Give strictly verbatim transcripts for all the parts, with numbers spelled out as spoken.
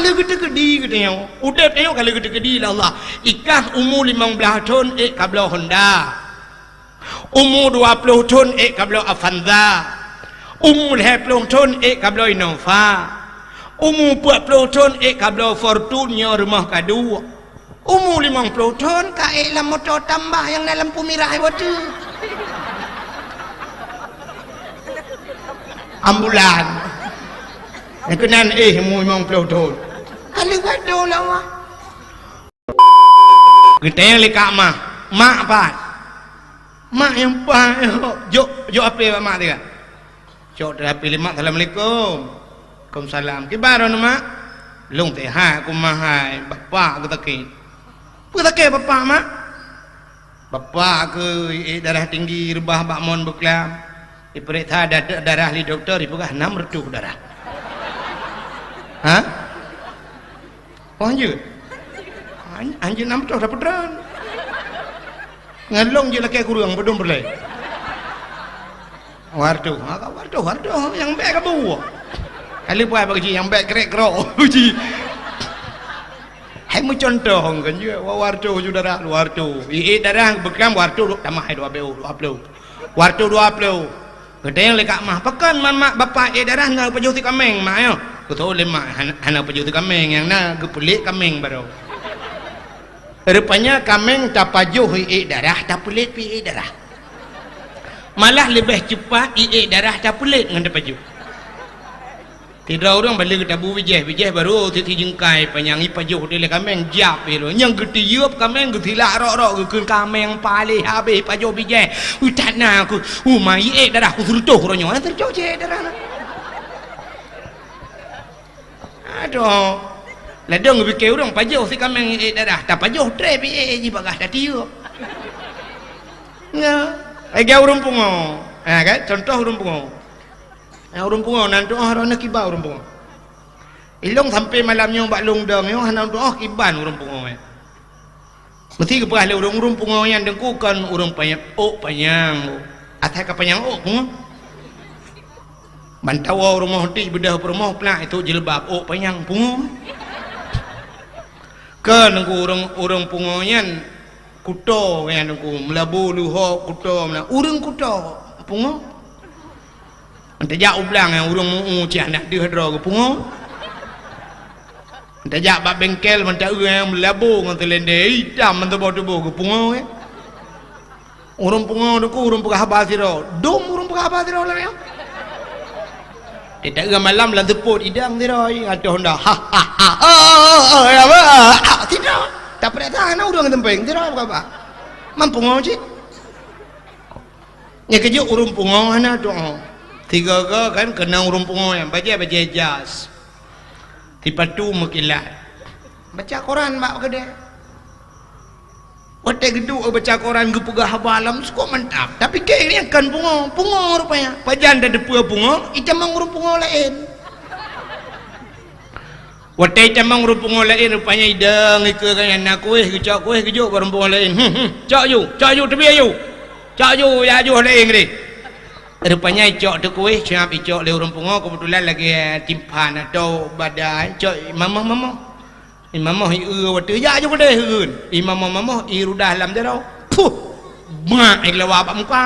Ka lheueh geuteukeudi geutanyoe. Udeb tanyoe ka lheueh geuteukeudi lé Allah. Ikah umu limong blaih thon ék kabloe Honda. Umu dua ploh thon ék kabloe Avanza. Umu lhée ploh thon ék kabloe Innova. Umu peuet ploh thon ék kabloe Fortuner nyoe rumoh ka duek. Umu limong ploh thon ka ék lam moto tambah nyang na lampu mirah watée. Ambulan. Nyang keunan éh umu limong ploh thon. Ka lheueh watée lawah. Geutanyong lé Kak Mah, "Mak pat?" "Mak nyang pat, jok, jok apé bak mak teuka." Cok teuhapé lé mak, "Assalamualaikum." "Waalaikumsalam. Kiban droeneuh, Mak?" "Lôn sehat, kuman hai, bapak geusakét." "Peue sakét bapak, Mak?" "Bapak keuh ék darah tinggi, reubah bak mon beuklam. Ipeuriksa da-, darah lé dokto, ipeugah nam reutôh darah." "Hah? Oh, hanjeuet? Han-, hanjeuet nam reutôh dapeutran." "Ngon lôn jeuet lakée kureueng, padum peureulée?" "Wartoh." "Ha, ka wartoh, wartoh nyang bék ka buwah. Kali puai bak jih nyang bék krek krok jih." Hai meucuntoh kan jeuet, wa-, wartoh ju darah, wartoh. Ié darah beuklam wartoh dok tamah dua ploh, dua ploh. Wartoh dua ploh. Geutanyong lé Kak Mah, "Pakon man mak bapak ék darah hana pajoh si kaméng, Mak, nyoe?" Geutanyong lé mak, "Han-, hana pajoh si kaméng, nyang na geupeulék kaméng baroe." Rupanya kaméng tapajoh ié darah, tapeulék pih ié darah. Malah leubeh cupat ié darah tapeulék ngon tapajoh. Sidroe ureuëng balek geutabu bijéh, bijéh barô sisi jeungkai panyang ipajoh lé kaméng, jak pih lôn. Nyang geutiyueb kaméng geusilak rok-rok geukheun kaméng paléh habéh pajoh bijéh. Utat na aku, uma ié darah ku seureutôh uroe nyoe, seureutôh cit darah na. Aduh. Ladôm geupike ureuëng pajoh si kaméng ék darah, tapajoh trép ék jih bagah tatiup. Nah, lagée ureuëng pungo. Ha kan? Contoh ureuëng pungo. Ha, ureuëng pungo nan tuoh roh na kiban ureuëng pungo. Ilong sampai malam nyoe bak lôn dong nyoe hana tuoh kiban ureuëng pungo. Meusti geupeugah lé ureuëng, ureuëng pungo nyan teungku kon ureuëng panyang, ôk panyang. Asai ka panyang ôk pungo. Bantawa rumoh ti beudôh peurumoh plak itu jilbab ôk panyang pungo. Kon teungku ureuëng, ureuëng pungo nyan kuto nyan teungku, meulabu luho kuto, meula-, ureuëng kuto pungo. Tajak u blang nyang ureuëng meu-u cit hana deuh droe geupungo. Tajak bak bengkel mantong ureuëng nyang meulabu ngon seulendé itam mantong boh tuboh geupungo. Ureuëng pungo teungku ureuëng peugah haba sidroe. Dum ureuëng peugah haba sidroe lagée nyan. Teuka malam lam seupôt idang sidroe ateueh honda. Ha ha ha ha ha. Sidroe. Tapeurasa hana ureuëng teumpeng sidroe peugah haba. Man pungo cit. Nyang keujeuet ureuëng pungo hana tuoh. Tiga-tiga kan keunong ureuëng pungo nyan bajée-bajée jas. Sipatu meukilat. Baca Quran bak keudée. Watée geuduek baca Quran geupeugah haba lam sukok mantap. Tapi keu nyan kon pungo, pungo rupanya. Pajan tateupeue pungo, itamong ureuëng pungo laén. Watée itamong ureuëng pungo laén rupanya idong ikeue gobnyan na kueh, geucok kueh geujok bak ureuëng pungo laén. Hmm, hmm, cok ju, cok ju teubiet ju. Cok ju, ya ju laén deh. Rupanya icok teuh kueh, siap icok lé ureuëng pungo, keubeutulan lagée timphan atau bada, icok mamoh-mamoh. Imamoh i eu watée, ya ju keudeh eun. Imamoh-mamoh i rudah lam jaroe. Puh! Mak i geulawa bak muka.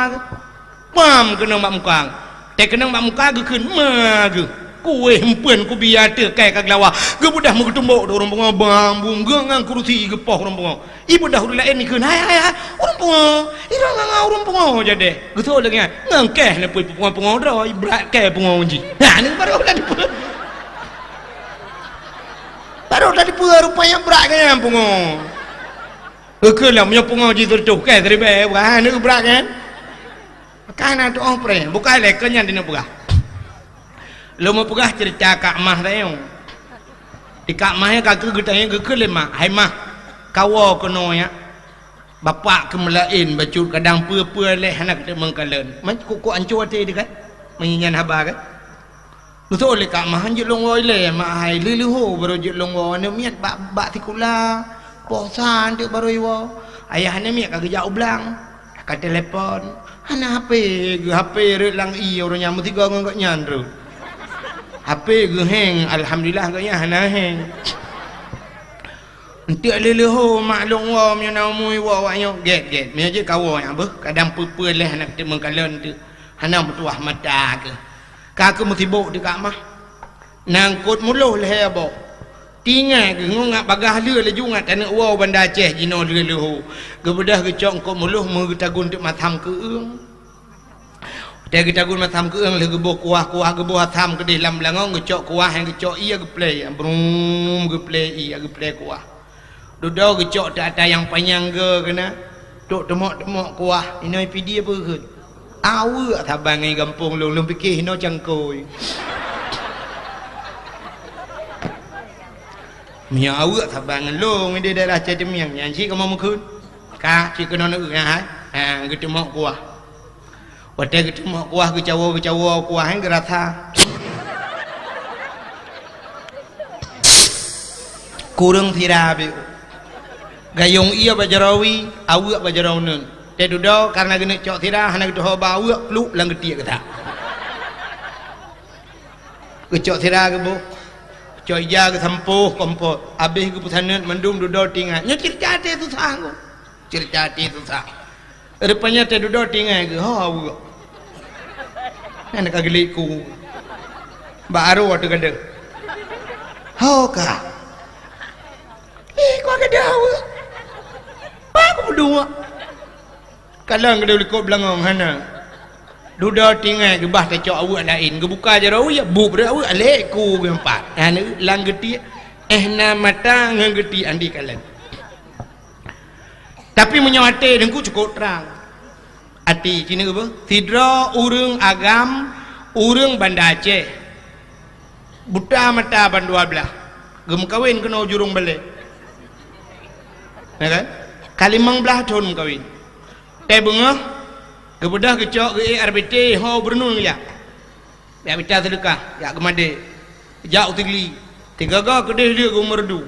Bam keunong bak muka. Teukeunong bak muka geukheun ma geuh. Kueh empeuen kubi ateueh kai ka geulawa. Geubeudah meugeutumbok di ureuëng pungo bam bum geuh ngon kurusi geupoh ureuëng pungo. Ibedah ureuëng laén ikheun, "Hai, hai, hai, ureuëng pungo. Irong ngon ureuëng pungo jadeh." Geutho lagée nyan. Ngon keh neupui pungo-pungo droe, ibrat keh pungo jih. Nah, ni baru dah dipeue. Baru dah dipeue rupanya brat ngon pungo. Geukheun lah meunyoe pungo jih seureutôh keh siribée, wah, neubrat kan? Ka na tuoh preh, bukai lé keu nyan dineuk peugah. Lôn meupeugah ceurita Kak Mah tayong. Di Kak Mah nyan ka keuh geutanyong geukheun lé mak, "Hai Mah, kawoe keunoe nyak. Bapak keuh meulaén bacut kadang peue-peue lé hana keuteumong kalon." Man kukuk ancô até teuh kan? Meunyan haba kan? Geutôh lé Kak Mah, "Jeuet lôn woe ilée, Mak hai, lheuh-lheuh ho barô jeuet lôn woe, aneuk miet bak, bak sikula, poh sa teuk barô iwoe. Ayah aneuk miet ka geujak u blang, ka telepon, hana hapé, geuhapé rhot lam ié uroe nyan meusigoe ngon gobnyan rhot." Ape geuheng, alhamdulillah, geuhnyan hana heng. Enteuk lé leuho mak lôn woe, meunyoe na umui woe awak nyoe, gét, gét. Meunyoe jeuet ka woe nyan beuh, kadang peue-peue lé hana teumeukalon teuk. Hana meutuah mata keuh. Ka keuh meusibok teuka mah. Nangkot muloh lhèe boh. Tinggai keuh ngon ngat bagaih lé laju ngat taneuk woe Banda Aceh jinoe lé leuho. Geubeudôh geucok eungkot muloh meugeutagun teuk masam keueung. Watèe geutagun masam keueung lheueh geuboh kuah, kuah geuboh asam keudeh lam beulangong, geucok kuah nyang geucok ié geuplè, brum geuplè ié geuplè kuah. Dudoe geucok teuk ata nyang panyang geu keunan, trok teumok-teumok kuah, inoe pidie peue kheun. Aweuek saban ngon gampông lôn, lôn pike inoe cangkôi. Meunyoe aweuek saban ngon lôn di daerah Cai Teumiang, nyan cit kamoe meukheun. Ka cit keunoe neueu nyan hai. Ha, geuteumok kuah. Watèe geuteumok kuah geucawoe-geucawoe kuah nyan geurasa. Kureueng sira beu. Gayong ié bak jaroe wie, aweuek bak jaroe uneuen. Teududoe kareuna geuneuk cok sira hana geutuho bak aweuek, pluek lam geutiek geutak. Geucok sira geuboh. Geucok ija geusampôh kompot. Abéh geupeusaneut mandum dudoe tinggai. Nyoe ceurita até susah ngô. Ceurita até susah. Rupanya teududoe tinggai geuh, ho aweuek. Nyan ka geulék ku. Bak arô ateueh gadeuh. Ho ka. Ih, ku gadeuh aweuek. Ba ku peuduek. Kalon gadeuh likot beulangong hana. Dudoe tinggai geubah tacok aweuek laén, geubuka jaroe wie, buet breueh aweuek, lék ku geuh pat. Hana lam geutiek, éh na mata ngon geutiek andi kalon. Tapi meunyoe até Teungku cukôp trang. Até, ci neuk beuh, sidroe ureueng agam, ureueng Banda Aceh. Buta mata ban dua blaih. Geumeukawen keunoe u Jurong Balèe. Ya kan? Ka limong blaih thon meukawen. Teuh beungoh, geubeudôh geucok geuék R B T ho beureuneun geujak. Jak mita seudeukah, jak geumadé. Jak u Sigli. Sigaga keudeh lheueh geumeureudu.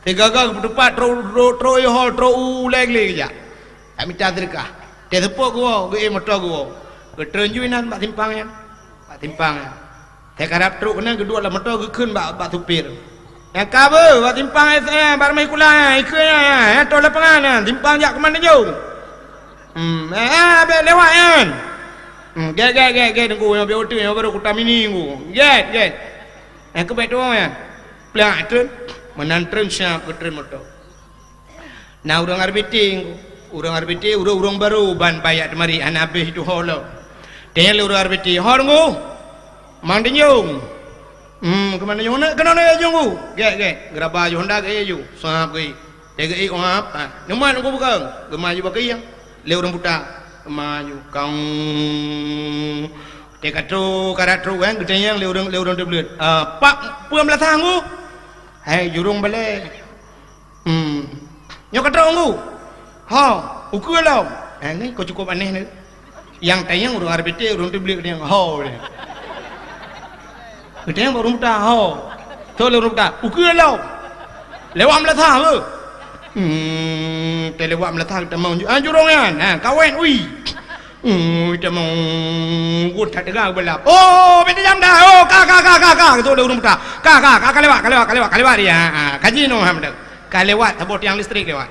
Sigaga geupeuteupat trok, trok, trok u hol, trok u ulèe glé geujak. Jak mita seudeukah. Teuh seupôt geuwoe, geuék moto geuwoe. Geutreun ju inan bak simpang nyan. Bak simpang nyan. Teuh karab trok keunan geuduek lam moto geukheun bak, bak supir. Nyang ka beuh, bak simpang S A, bak rumoh sikula, ikheun nyan, nyan, toh lapangan nyan, simpang jak keuman Tanjong. Hmm, eh, eh, bèk lewat nyan. Hmm, gèt, gèt, gèt, gèt, Teungku, nyoe bèk uteuen, nyoe baru Kuta Mini, Teungku. Gèt, gèt. Eh, keuh bèk tuwoe nyan. Plak treun, meunan treun siap geutreun moto. Na ureueng R B T, ureueng R B T, ureueng-ureueng barô ban bak jak teumarit hana habéh tuho lom. Tanyong lé ureueng R B T, "Ho Teungku, Mang Tanjong." "Hmm, keuman Tanjong?" "Neuk keunoe neuk Tanjong, Teungku." Gèt, gèt. Geuraba ju honda geuék ju. Sab geuék. Teuh geuék, wah, ha. "Neumat Teungku bukon?" Geumaju bak keuieng. Lé ureueng buta. Geumaju. Kang. Teuh ka trok, karab trok kan, geutanyong lé ureueng, lé ureueng teubleuet. "Ah, pat peue meulasah Teungku?" "Hai, Jurong Balèe." Hmm. "Nyoe ka trok Teungku?" "Ho, ukeue lom." Eh, nyoe ka cukôp aneh nyoe. Nyang tanyong ureueng R B T, ureueng teubleuet tanyong, "Ho." Geutanyong bak ureueng buta, "Ho." Trok lé ureueng buta, "Ukeue lom." "Lewat meulasah beuh." Hmm, teuh lewat meulasah geutamong ju-, ah, jurong nyan. Ha, kawen, ui. Ui, tamong, wot that teuga geubalap. "Oh, bèk tajam dah. Oh, ka, ka, ka, ka, ka." Geutôk lé ureueng buta. "Ka, ka, ka, ka lewat, ka lewat, ka lewat, ka lewat dia. Ha, ha, ka jinoe Muhammad." Ka lewat saboh tiang listrik lewat.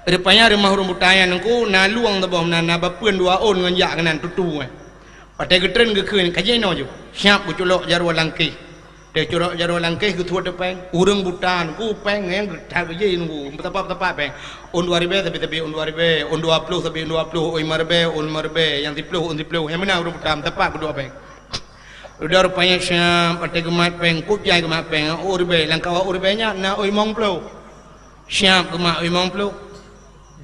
Rupanya rumoh ureueng buta nyan Teungku na lueng saboh meunan, na bapeuen dua ôn ngon jak keunan tutu, eh. Watèe geutreun geukheun, ka jinoe ju. Siap geuculok jaroe langkéh. Teuh culok jaroe langkéh geusuet péng. Ureueng buta Teungku péng nyan geuthat geujih Teungku. Meusapat-sapat péng. Ôn dua ribèe sabé-sabé ôn dua ribèe, ôn dua ploh sabé ôn dua ploh, ôn limong ribèe, ôn limong ribèe, nyang siploh, ôn siploh. Nyan meunan ureueng buta meusapat geuduek péng. Udah rupanya siap, watèe geumat péng, kujai geumat péng, ôn ribèe, lam kawan ôn ribèe nyan na ôn limong ploh. Siap geumat limong ploh.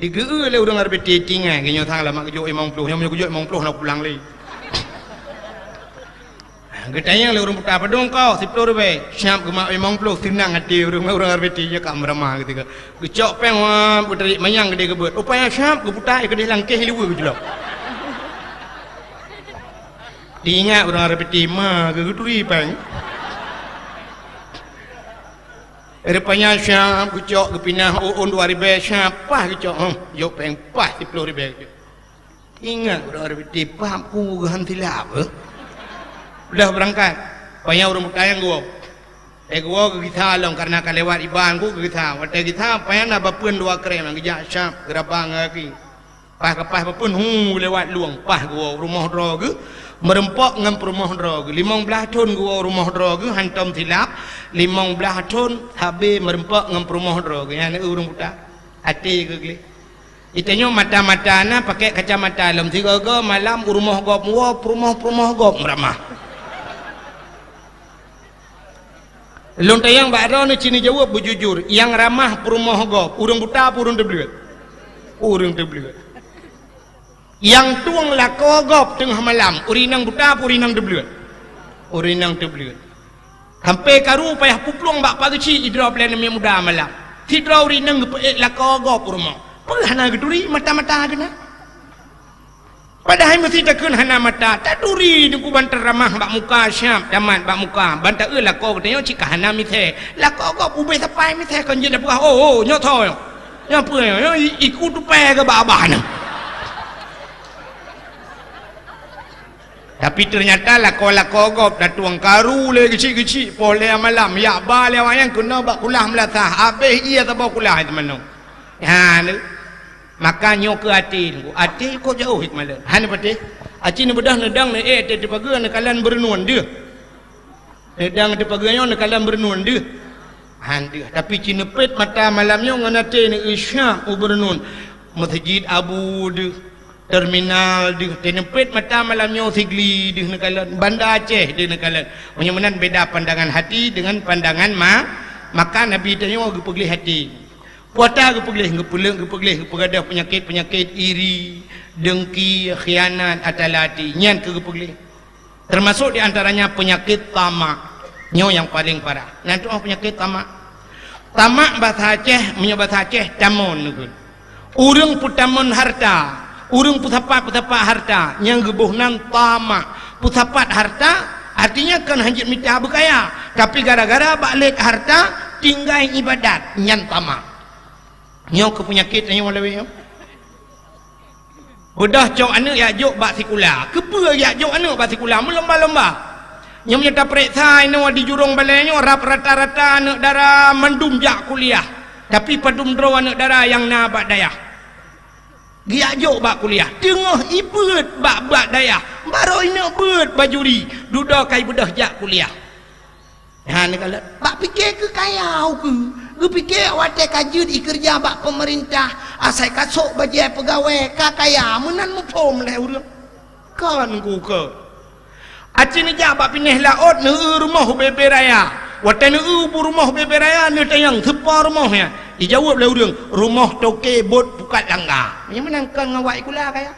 Digeu lé ureueng R B T tinggai, geuh nyoe sang lama geujok limong ploh, nyoe meunyoe geujok limong ploh na pulang lé. Geutanyong lé ureueng buta, "Padum kah?" "Siploh ribèe." Siap geumat limong ploh, seunang até ureueng, ureueng R B T nyan ka meurama geutika. Geucok péng, wah, geutarék manyang keudeh geubeuet. Rupanya siap geuputai keudeh langkéh luweue geuculok. Diingat ureueng R B T ma geu-, geuturi péng. Rupanya siap geucok geupinah ôn dua ribèe siap paih geucok, huh, jok péng paih siploh ribèe geucok. Ingat ureueng R B T paham ku geuhan silap, eh? Udah beurangkat. Panyang ureuëng buta nyang geuwoe. Eh, geuwoe geugisa lom, kareuna ka lewat iban ku geugisa. Watée gisa, panyang na bapeuen dua krém nyang geujak syab, geuraba ngon gaki. Paih ka paih bapeuen, hu, lewat lueng, paih geuwoe rumoh droe geuh, meureumpok ngon peurumoh droe geuh. Limong blaih thon geuwoe rumoh droe geuh, hantom silap, limong blaih thon sabe meureumpok ngon peurumoh droe geuh. Nyan ureuëng buta. Até geugleh. Itanyoe mata-mata na pakai kacamata lom sigoe-goe malam u rumoh gob woe, peurumoh-peurumoh gob meuramah. Lôn tanyong bak droeneuh, ci neujaweueb beujujur, nyang ramah peurumoh gob, ureuëng buta peue ureuëng teubleuet? Ureuëng teubleuet. Nyang tueng lakoe gob teungoh malam, ureuëng inong buta peue ureuëng inong teubleuet? Ureuëng inong teubleuet. Sampai karu payah puplueng bak pageucik idrob lé aneuk muda malam. Sidroe ureuëng inong geupeuék lakoe gob u rumoh. Peue hana geuturi mata-mata keunan? Padahai meuseuti takheun hana mata, taturi deungon ban teuramah bak muka syab, tamat bak muka, ban taeu lakoe geutanyoe cit ka hana misée. Lakoe gob ubé sapai misée kon jeuet peugah, "Oh, oh, nyoe tho nyoe. Nyoe peue nyoe? Nyoe i-, iku tupée keu bak abah nyoe." Tapi teunyata lakoe-lakoe gob tatueng karu lé geucik-geucik poh lhée malam, yak ba lé awaknyan keunoe bak kulah meulasah, habéh ie saboh kulah itu manok. Ha, neu. Maka nyoe keu até, até kok jauh hikmah lé. Han patéh. Aci neubeudôh neudong neuék até teupageue neukalon beureunuen deuh. Neudong teupageue nyoe neukalon beureunuen deuh. Han deuh. Tapi ci neupét mata malam nyoe ngon até neueu syab u beureunuen. Meuseujid Abu deuh. Terminal deuh. Teuneupét mata malam nyoe Sigli deuh neukalon. Banda Aceh deuh neukalon. Meunyoe meunan beda pandangan hati dengan pandangan ma-, maka Nabi tanyoe geupeugleh até. Puata geupeugleh, geupeuleuk, geupeugleh, geupeugadôh peunyakét-peunyakét iri, dengki, khianat, ata lati. Nyan keuh geupeugleh. Termasuk di antaranya penyakit tamak. Nyoe nyang paleng parah. Nan tu'oh penyakét tamak. Tamak basa Aceh, meunyoe basa Aceh, tamon neukheun. Ureuëng peutamon harta, ureuëng peusapat-peusapat harta, nyang geuboh nan tamak. Peusapat harta, artinya kon hanjeuet mita beukaya, tapi gara-gara bak lét harta, tinggai ibadat, nyan tamak. Nyoe keuh peunyakét nyoe lawét nyoe. Beudôh cok aneuëk jak jok bak sikula. Keupeue jak jok aneuëk bak sikula? Meulomba-lomba. Nyoe meunyoe tapeuriksa inoe di jurông balée nyoe rab rata-rata aneuëk dara mandum jak kuliah. Tapi padum droe aneuëk dara nyang na bak dayah. Geujak jok bak kuliah. Teungoh ibeuet bak, bak dayah. Barô inong beuet bajuri. Dudoe ka ibeudôh jak kuliah. Ha, neukalon. Bak pike keu kaya ukeue. Geupike watée ka jeuet ikeureuja bak peumeurintah, asai ka sôk bajée peugawée, ka kaya, meunan muphom lé ureuëng. Kon kukeue. Aci neujak bak pinéh laôt neueu rumoh ubé-bé raya. Watée neueu bu rumoh ubé-bé raya, neutanyong, "Soe po rumoh nyan?" Ijaweueb lé ureuëng, "Rumoh toke bot pukat langga." Nyang meunan kon ngon wak sikula kaya.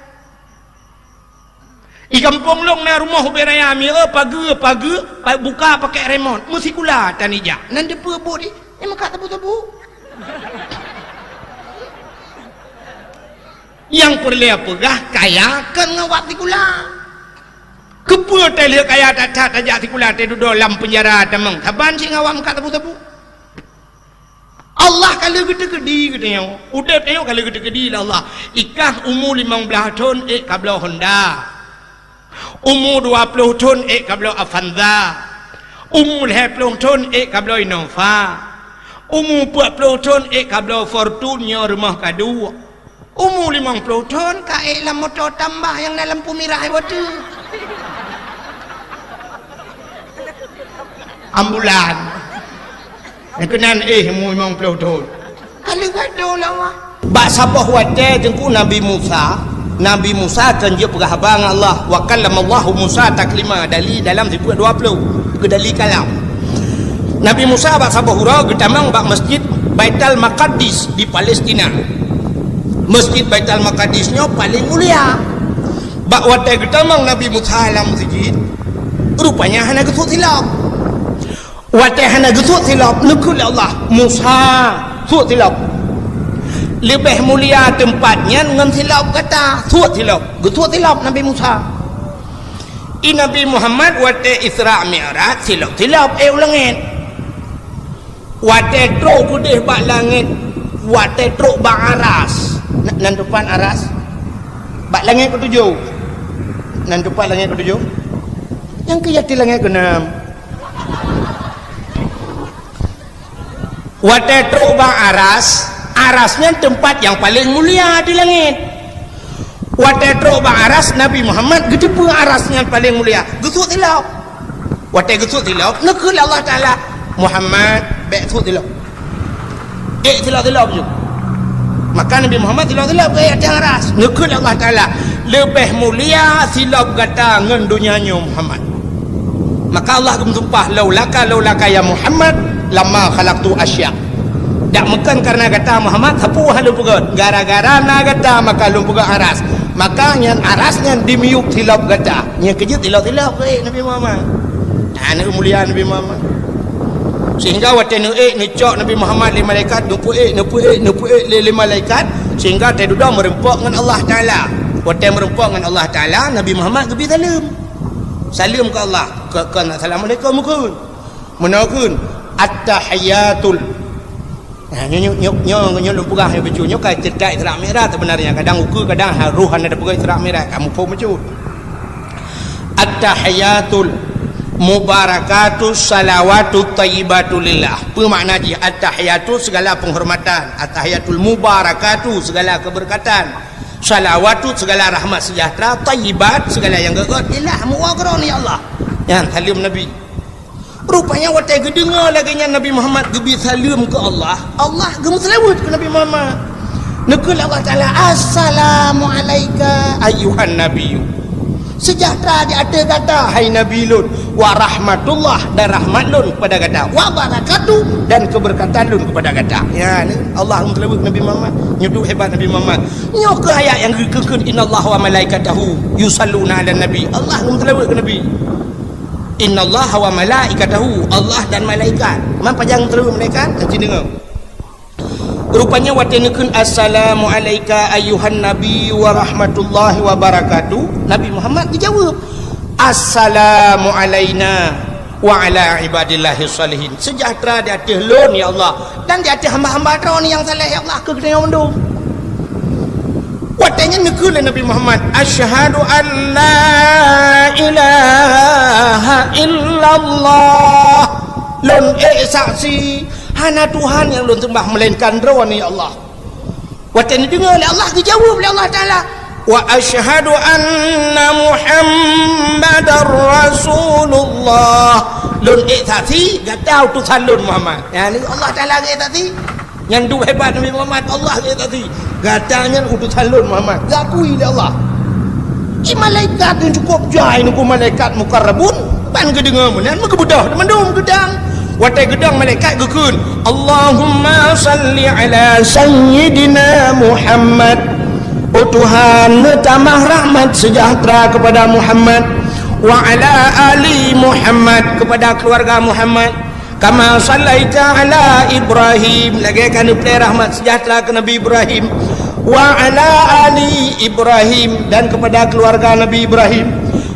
I gampông lôn na rumoh ubé raya, mieu pageue, pageue, pa-, buka pakèk remot. Meusikula tan ijak. Nan deupeue buet di, eh, meukat tebu-tebu. Nyang peureulée peugah kaya kon ngon wak sikula. Keupeue teuh lheueh kaya that-that tajak sikula teuh dudoe lam peunjara tamong. Saban cit ngon wak meukat tebu-tebu. Allah ka lheueh geuteukeudi geutanyoe. Udeb tanyoe ka lheueh geuteukeudi lé Allah. Ikah umu limong blaih thon ék kabloe Honda. Umu dua ploh thon ék kabloe Avanza. Umu lhée ploh thon ék kabloe Innova. Umu peuet ploh thon ék kabloe Fortuner nyoe rumoh ka duek. Umu limong ploh thon ka ék lam moto tambah nyang na lampu mirah watée. Ambulan. Nyang keunan éh umu limong ploh thon. Ka leugadoe lawa. Bak saboh watée teungku Nabi Musa, Nabi Musa kan jeuet peugah haba ngon Allah, "Wa kallamallahu Musa taklima," dali dalam sifeuet dua ploh, keu dali kalam. Nabi Musa bak saboh uroe geutamong bak Masjid Baitul Maqadis di Palestina. Masjid Baitul Maqadis nyoe paleng mulia. Bak watée geutamong Nabi Musa lam masjid, rupanya hana geusuet silop. Watée hana geusuet silop, neukheun lé Allah, "Musa, suet silop. Leubeh mulia teumpat nyan ngon silop gata, suet silop." Geusuet silop Nabi Musa. I Nabi Muhammad watée Isra Mi'raj silop-silop éh u langét. Watée trok keudeh bak langét, watée trok bak aras. Na-, nan teumpat aras? Bak langét keutujoh. Nan teumpat langét keutujoh? Nyang keu até langét keunam. Watée trok bak aras, aras nyan teumpat nyang paleng mulia di langét. Watée trok bak aras, Nabi Muhammad geuteupeue aras nyan paleng mulia, geusuet silop. Watée geusuet silop, neukheun lé Allah Taala, "Muhammad, bék suet silop." Ék silop-silop ju. Maka Nabi Muhammad silop-silop geuék ateueh aras. Neukheun lé Allah Taala, "Leubeh mulia silop gata ngon donya nyoe, Muhammad." Maka Allah geumeusumpah, "Laulaka, laulaka ya Muhammad, lama khalaqtu asya." Dak meukon kareuna gata Muhammad, sapeue hana lôn peugét. Gara-gara na gata maka lôn peugét aras. Maka nyan aras nyan dimiyueb silop gata. Nyan keuh jeuet silop-silop geuék Nabi Muhammad. Hana mulia Nabi Muhammad. Sehingga watée neuék, neucok Nabi Muhammad lé malaikat, neupeuék, neupeuék, neupeuék lé, lé malaikat, sehingga teududoe meureumpok ngon Allah Taala. Watée meureumpok ngon Allah Taala, Nabi Muhammad geubi saleuem. Saleuem keu Allah, keu, keu assalamualaikum kheun. Meunoe kheun, "At-tahiyatul." Nah, nyoe, nyoe, nyoe, nyoe, nyoe lôn peugah nyoe bacut. Nyoe ka ceurita Isra Mi'raj sebenarnya. Kadang ukeue, kadang ha-, roh hana teupeugah Isra Mi'raj. Kamoe phon bacut. At-tahiyatul mubarakatu salawatu thayyibatu lillah. Peue makna jih? At-tahiyatu segala penghormatan, at-tahiyatul mubarakatu segala keberkatan, salawatu segala rahmat sejahtera, thayyibat segala nyang gét-gét, lillah, meuwoe keu Droeneuh ya Allah. Nyan saleuem Nabi. Rupanya watée geudeungoe lagée nyan Nabi Muhammad geubi saleuem keu Allah, Allah geumeuseulaweuet keu Nabi Muhammad. Neukheun lé Allah Taala, "Assalamu alaika ayyuhan nabiyyu." Seujahteura di ateueh gata, hai Nabi lôn, wa rahmatullah, dan rahmat lôn kepada gata, wa barakatuh, dan keberkatan lôn kepada gata. Ya, ni Allah geumeuseulaweuet keu Nabi Muhammad. Nyoe duek hebat Nabi Muhammad. Nyoe keuh ayat nyang geukheun, "Innallaha wa malaikatahu yusalluna 'alan nabi." Allah geumeuseulaweuet keu Nabi. "Innallaha wa malaikatahu," Allah dan malaikat. Man pajan geumeuseulaweuet malaikat? Aci deungoe. Rupanya watée neukheun, "Assalamu alaika ayyuhan nabi wa rahmatullahi wa barakatuh," Nabi Muhammad geujaweueb, "Assalamu alaina wa ala ibadillahis shalihin." Seujahteura di ateueh lôn, ya Allah, dan di ateueh hamba-hamba Droeneuh nyang saleh, ya Allah, keu geutanyoe mandum. Watée nyan neukheun lé Nabi Muhammad, "Asyhadu an la ilaha illallah." Lôn ék saksi, hana Tuhan nyang lôn seumbah meulainkan Droeneuh, ya Allah. Watée neudeungoe lé Allah, geujaweueb lé Allah Taala, "Wa asyhadu anna Muhammadar Rasulullah." Lôn ék saksi, gata utosan lôn Muhammad. Nyan Allah Taala geuék saksi. Nyan duek hebat Nabi Muhammad, Allah geuék saksi. Gata nyan utosan lôn Muhammad, geukui lé Allah. Di malaikat nyang cukup jai, nunggu malaikat mukarrabun, ban geudeungoe meunan, meugeubeudoh mandum geudang. Watée geudang malaikat geukheun, "Allahumma salli ala sayyidina Muhammad." Oh Tuhan, neutamah rahmat sejahtera kepada Muhammad, wa ala ali Muhammad, kepada keluarga Muhammad, kama sallaita ala Ibrahim, lagée ka neuplée rahmat sejahtera keu Nabi Ibrahim, wa ala ali Ibrahim, dan kepada keluarga Nabi Ibrahim,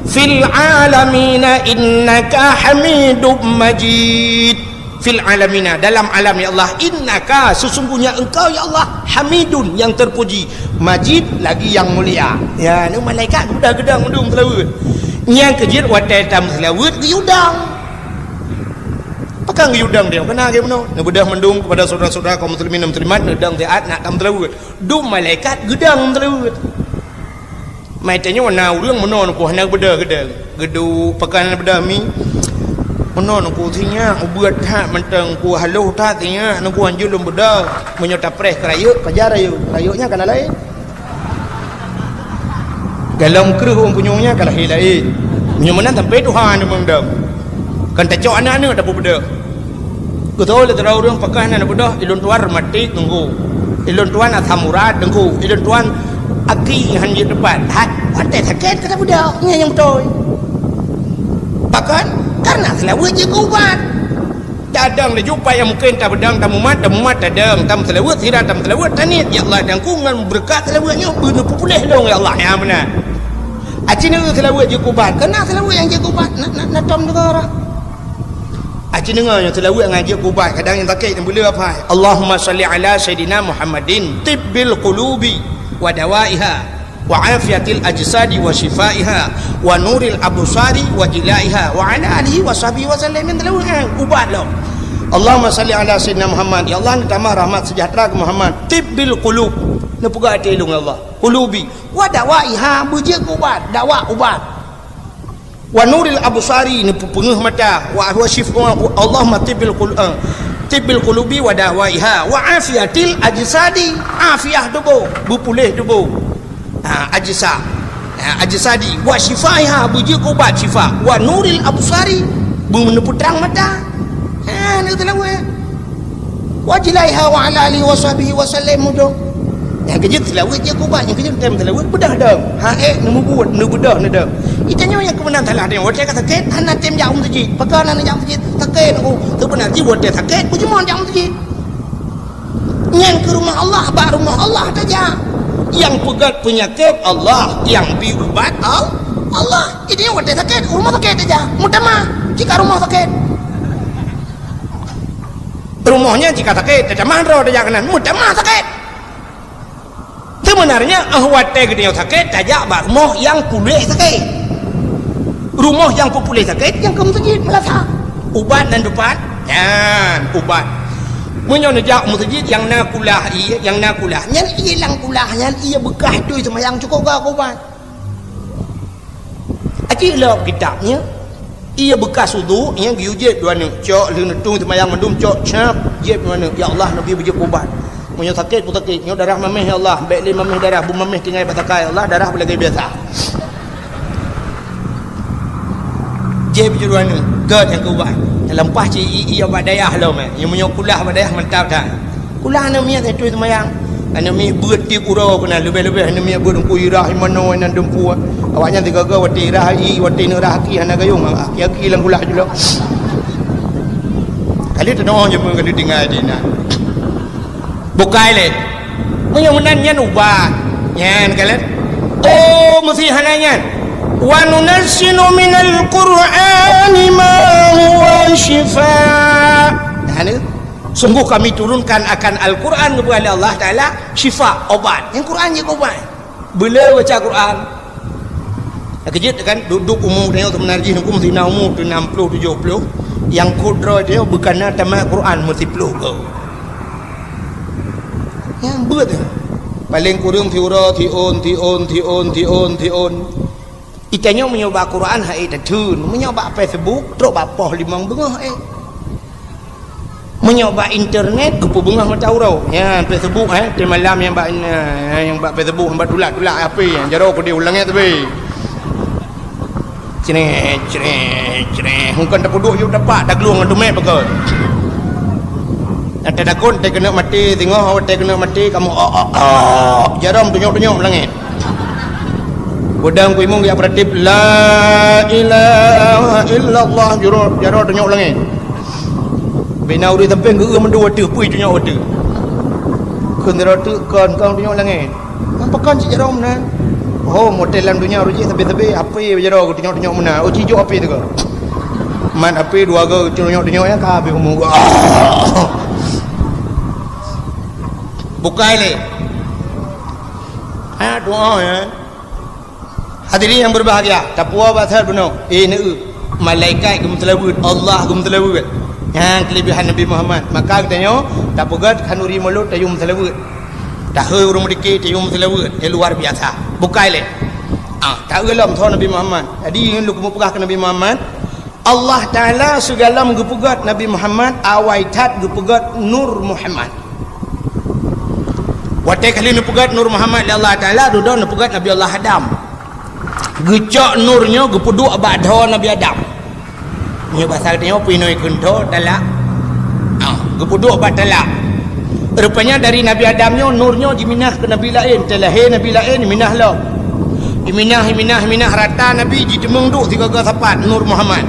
fil alamina innaka Hamidum Majid. Fil alamina, dalam alam, ya Allah, innaka, sesungguhnya Engkau, ya Allah, Hamidun, yang terpuji, Majid, lagi yang mulia. Ya, ni malaikat geudah geudang mandum seulaweuet. Nyang keujeuet watée tameuseulaweuet geuyue dang. Pakon geuyue dang dia? Keunan lagée bunoe. Neubeudoh mandum kepada saudara-saudara kaum muslimin dan muslimat, neudang siat nak tameuseulaweuet. Dum malaikat geudang seulaweuet. Mai tanyoe na ureuëng meunoe nungku hana beudôh geudang. Geuduek pakon hana beudôh mi. Meunoe nungku sinyak ubeuet that mantong ku haloh that sinyak nungku hanjeuet lôn beudôh. Meunyoe tapreh keu rayeuk, pajan rayeuk. Rayeuk nyan kana laén. Galom kreueh ureuëng punyueng nyan ka lahé laén. Meunyoe meunan sampoe tuha ni meudong. Kan tacok aneuk-aneuk tapeubeudôh. Geutôi lé sidroe ureuëng pakon hana beudôh, ilôn tuan reumatik teungku. Ilôn tuan asam urat teungku. Ilôn tuan aki han jeuet teupat. Hat, watée sakét ka tabeudôh. Nyan nyang beutôi. Pakon? Karena seulaweuet jeuet keu ubat. Tadong laju pat nyang mungken tabeudong, tamumat, tamumat, tadong, tameuseulaweuet, sira tameuseulaweuet, taniet, "Ya Allah, dan ku ngon beureukat seulaweuet nyoe, beuneupeupuléh lôn, ya Allah." Ya, meunan. Aci neu seulaweuet jeuet keu ubat, keunan seulaweuet nyang jeuet keu ubat, na, na, na tom deungoe. Aci deungoe nyoe seulaweuet ngon jeuet keu ubat, kadang nyang sakét nyang beuleueh apai. Allahumma shalli ala sayyidina Muhammadin, tibbil qulubi wa dawaiha. Wa afiatil ajsadi wa syifaiha, wa nuril absari wa jilaiha, wa ala alihi wa sahbihi wa sallam. Nyan seulaweuet, eh, ubat lom. Allahumma salli ala sayyidina Muhammad. Ya Allah, neutamah rahmat sejahtera keu Muhammad. Tibbil qulub. Neupeugah até lôn, ya Allah. Qulubi. Wa dawaiha, beujeuet keu ubat, dawa ubat. Wa nuril absari, neupeupeungeuh mata. Wa huwa syif-, wa, Allahumma tibbil qul-, eh, tibbil qulubi wa dawaiha. Wa afiatil ajsadi, afiah tuboh, beupuléh tuboh. Ha, ajsa. Ha, ajsadi. Wa syifaiha, beujeuet keu ubat syifa. Wa nuril absari, beuneupeutrang mata. Ha, neuteulaweuet. Wa jilaiha wa ala alihi wa sahbihi wa sallim mudo. Nyang keujeuet seulaweuet jeuet keu ubat, nyang keujeuet tem seulaweuet beudoh dong. Ha, eh, neumubuet, neubeudôh neudong. Itanyoe nyang keumeunang salah tanyoe, watèe ka sakét, hana tem jak u meuseujid. Pakon hana jak u meuseujid? Sakét, oh, seubeuna jih watèe sakét, beujeuet jak u meuseujid. Nyan keu rumoh Allah, bak rumoh Allah tajak. Nyang peugöt peunyakét Allah, nyang bi ubat Al-, Allah. Jadi watèe sakét, rumoh sakét tajak. Meutamah, jika rumoh sakét. Rumoh nyan jika sakét, tatamah droe tajak keunan, meutamah sakét. Sebenarnya, eh, watèe geutanyoe sakét, tajak bak rumoh nyang puléh sakét. Rumoh nyang peupuléh sakét, nyang keu meuseujid meulasa. Ubat nan dupat, nyan ubat. Meunyoe neujak meuseujid nyang na kulah ié, nyang na kulah, nyan ié lam kulah, nyan ié beukah tui seumayang cukôp gak ubat. Aci lom kitab nyan. Ié beukah udhu, nyan geuyue jieb dua neuk. Cok lheueh neutueng seumayang mandum, cok cap, jieb dua neuk. Ya Allah, neubi beujeuet ubat. Meunyoe sakét, peue sakét? Nyoe darah maméh, ya Allah. Bèk lé maméh darah, beumaméh tinggai bak sakai, ya Allah, darah beulagèe biasa. Jieb beujeuet dua neuk. Gèt nyang keu ubat. Teuleumah cit ié, ié bak dayah lom, eh. Nyoe meunyoe kulah bak dayah mantap that. Kulah aneuk miet, eh, tui seumayang. Aneuk miet beuet tiep uroe keunan, leubeh-leubeh aneuk miet beuet Teungku Irah, Imanoe, nan dumpeue. Awaknyan sigoe-goe watèe Irah, i, watèe neuk rah aki hana gayông, aki-aki lam kulah julok. Kali teunoe je pun kali tinggai di na. Bukai lé. Meunyoe meunan nyan ubat. Nyan kalon. Oh, meusti hana nyan. Wa nunazzilu minal Qur'ani ma huwa syifa. Nah, ni. Sungguh Kami turunkan akan Al-Quran, geupeugah lé Allah Taala, syifa, ubat. Nyang Quran jeuet ubat. Beu le baca Quran. Nyang keujeuet kan, duek-duek umu tanyoe seubeuna jih huköm sina umu teuh enam puluh tujoh puluh. Nyang kudroe tanyoe beukana tamat Quran meusiploh goe. Nyang beuet. Paleng kureueng siuroe, siôn, siôn, siôn, siôn, siôn. Itanyoe meunyoe bak Quran hai tatheun, meunyoe bak Facebook trok bak poh limong beungoh, eh. Meunyoe bak internet geupeubeungoh mata uroe. Nyan Facebook, eh, teumalam nyang bak, eh, nyang bak Facebook, nyang bak tulak-tulak H P, jaroe keudeh u langèt teubi. Creh, creh, creh. Hukon tapeuduek yub tapak, taglueng ngon teumèe pakon. Nyang tadakon, teuh keuneuk maté, singoh watèe keuneuk maté, kamoe, oh, oh, oh. Jaroe meutunyok-tunyok langèt. Peudong kuimeung geujak beuratéb, "La ilaha illallah," jaroe, jaroe tunyok langèt. Bina ureueng sampéng geu-eu mandum ateueh, pui tunyok ateueh. Kheun sidroe teuk kon, kon tunyok langèt. Nyan pakon cit jaroe meunan? Oh, model lam donya ureueng jih sabe-sabe, H P jaroe geutunyok-tunyok meunan. Oh, ci jok H P teuh kon. Man H P dua go tunyok-tunyok nyan ka habéh umu. Bukai lé. Ha, doa, ya. Hadirin yang berbahagia, tapuwoe bak that bunoe, eh, neu, malaikat geumeuseulaweuet, Allah geumeuseulaweuet. Nyan keulebihan Nabi Muhammad. Maka geutanyoe tapeugöt khanuri mulod tayue meuseulaweuet. Tahôi ureueng meudike tayue meuseulaweuet, eh, luar biasa. Bukai lé. Ah, taeu lom soe Nabi Muhammad. Jadi, nyoe lôn keumeung peugah keu Nabi Muhammad, Allah Taala sigohlom geupeugöt Nabi Muhammad, awai that geupeugöt Nur Muhammad. Watèe ka lheueh neupeugöt Nur Muhammad lé Allah Taala, dudoe neupeugöt Nabi Allah Adam. Geucok nur nyoe geupeuduek bak dhoe Nabi Adam. Nyoe basa geutanyoe pih nyoe kheun dhoe talak. Ah, geupeuduek bak talak. Rupanya dari Nabi Adam nyoe, nur nyoe jiminah keu nabi laén, teulahé nabi laén jiminah lom. Jiminah, jiminah, jiminah rata nabi, jiteumeung duek sigoe-goe sapat Nur Muhammad.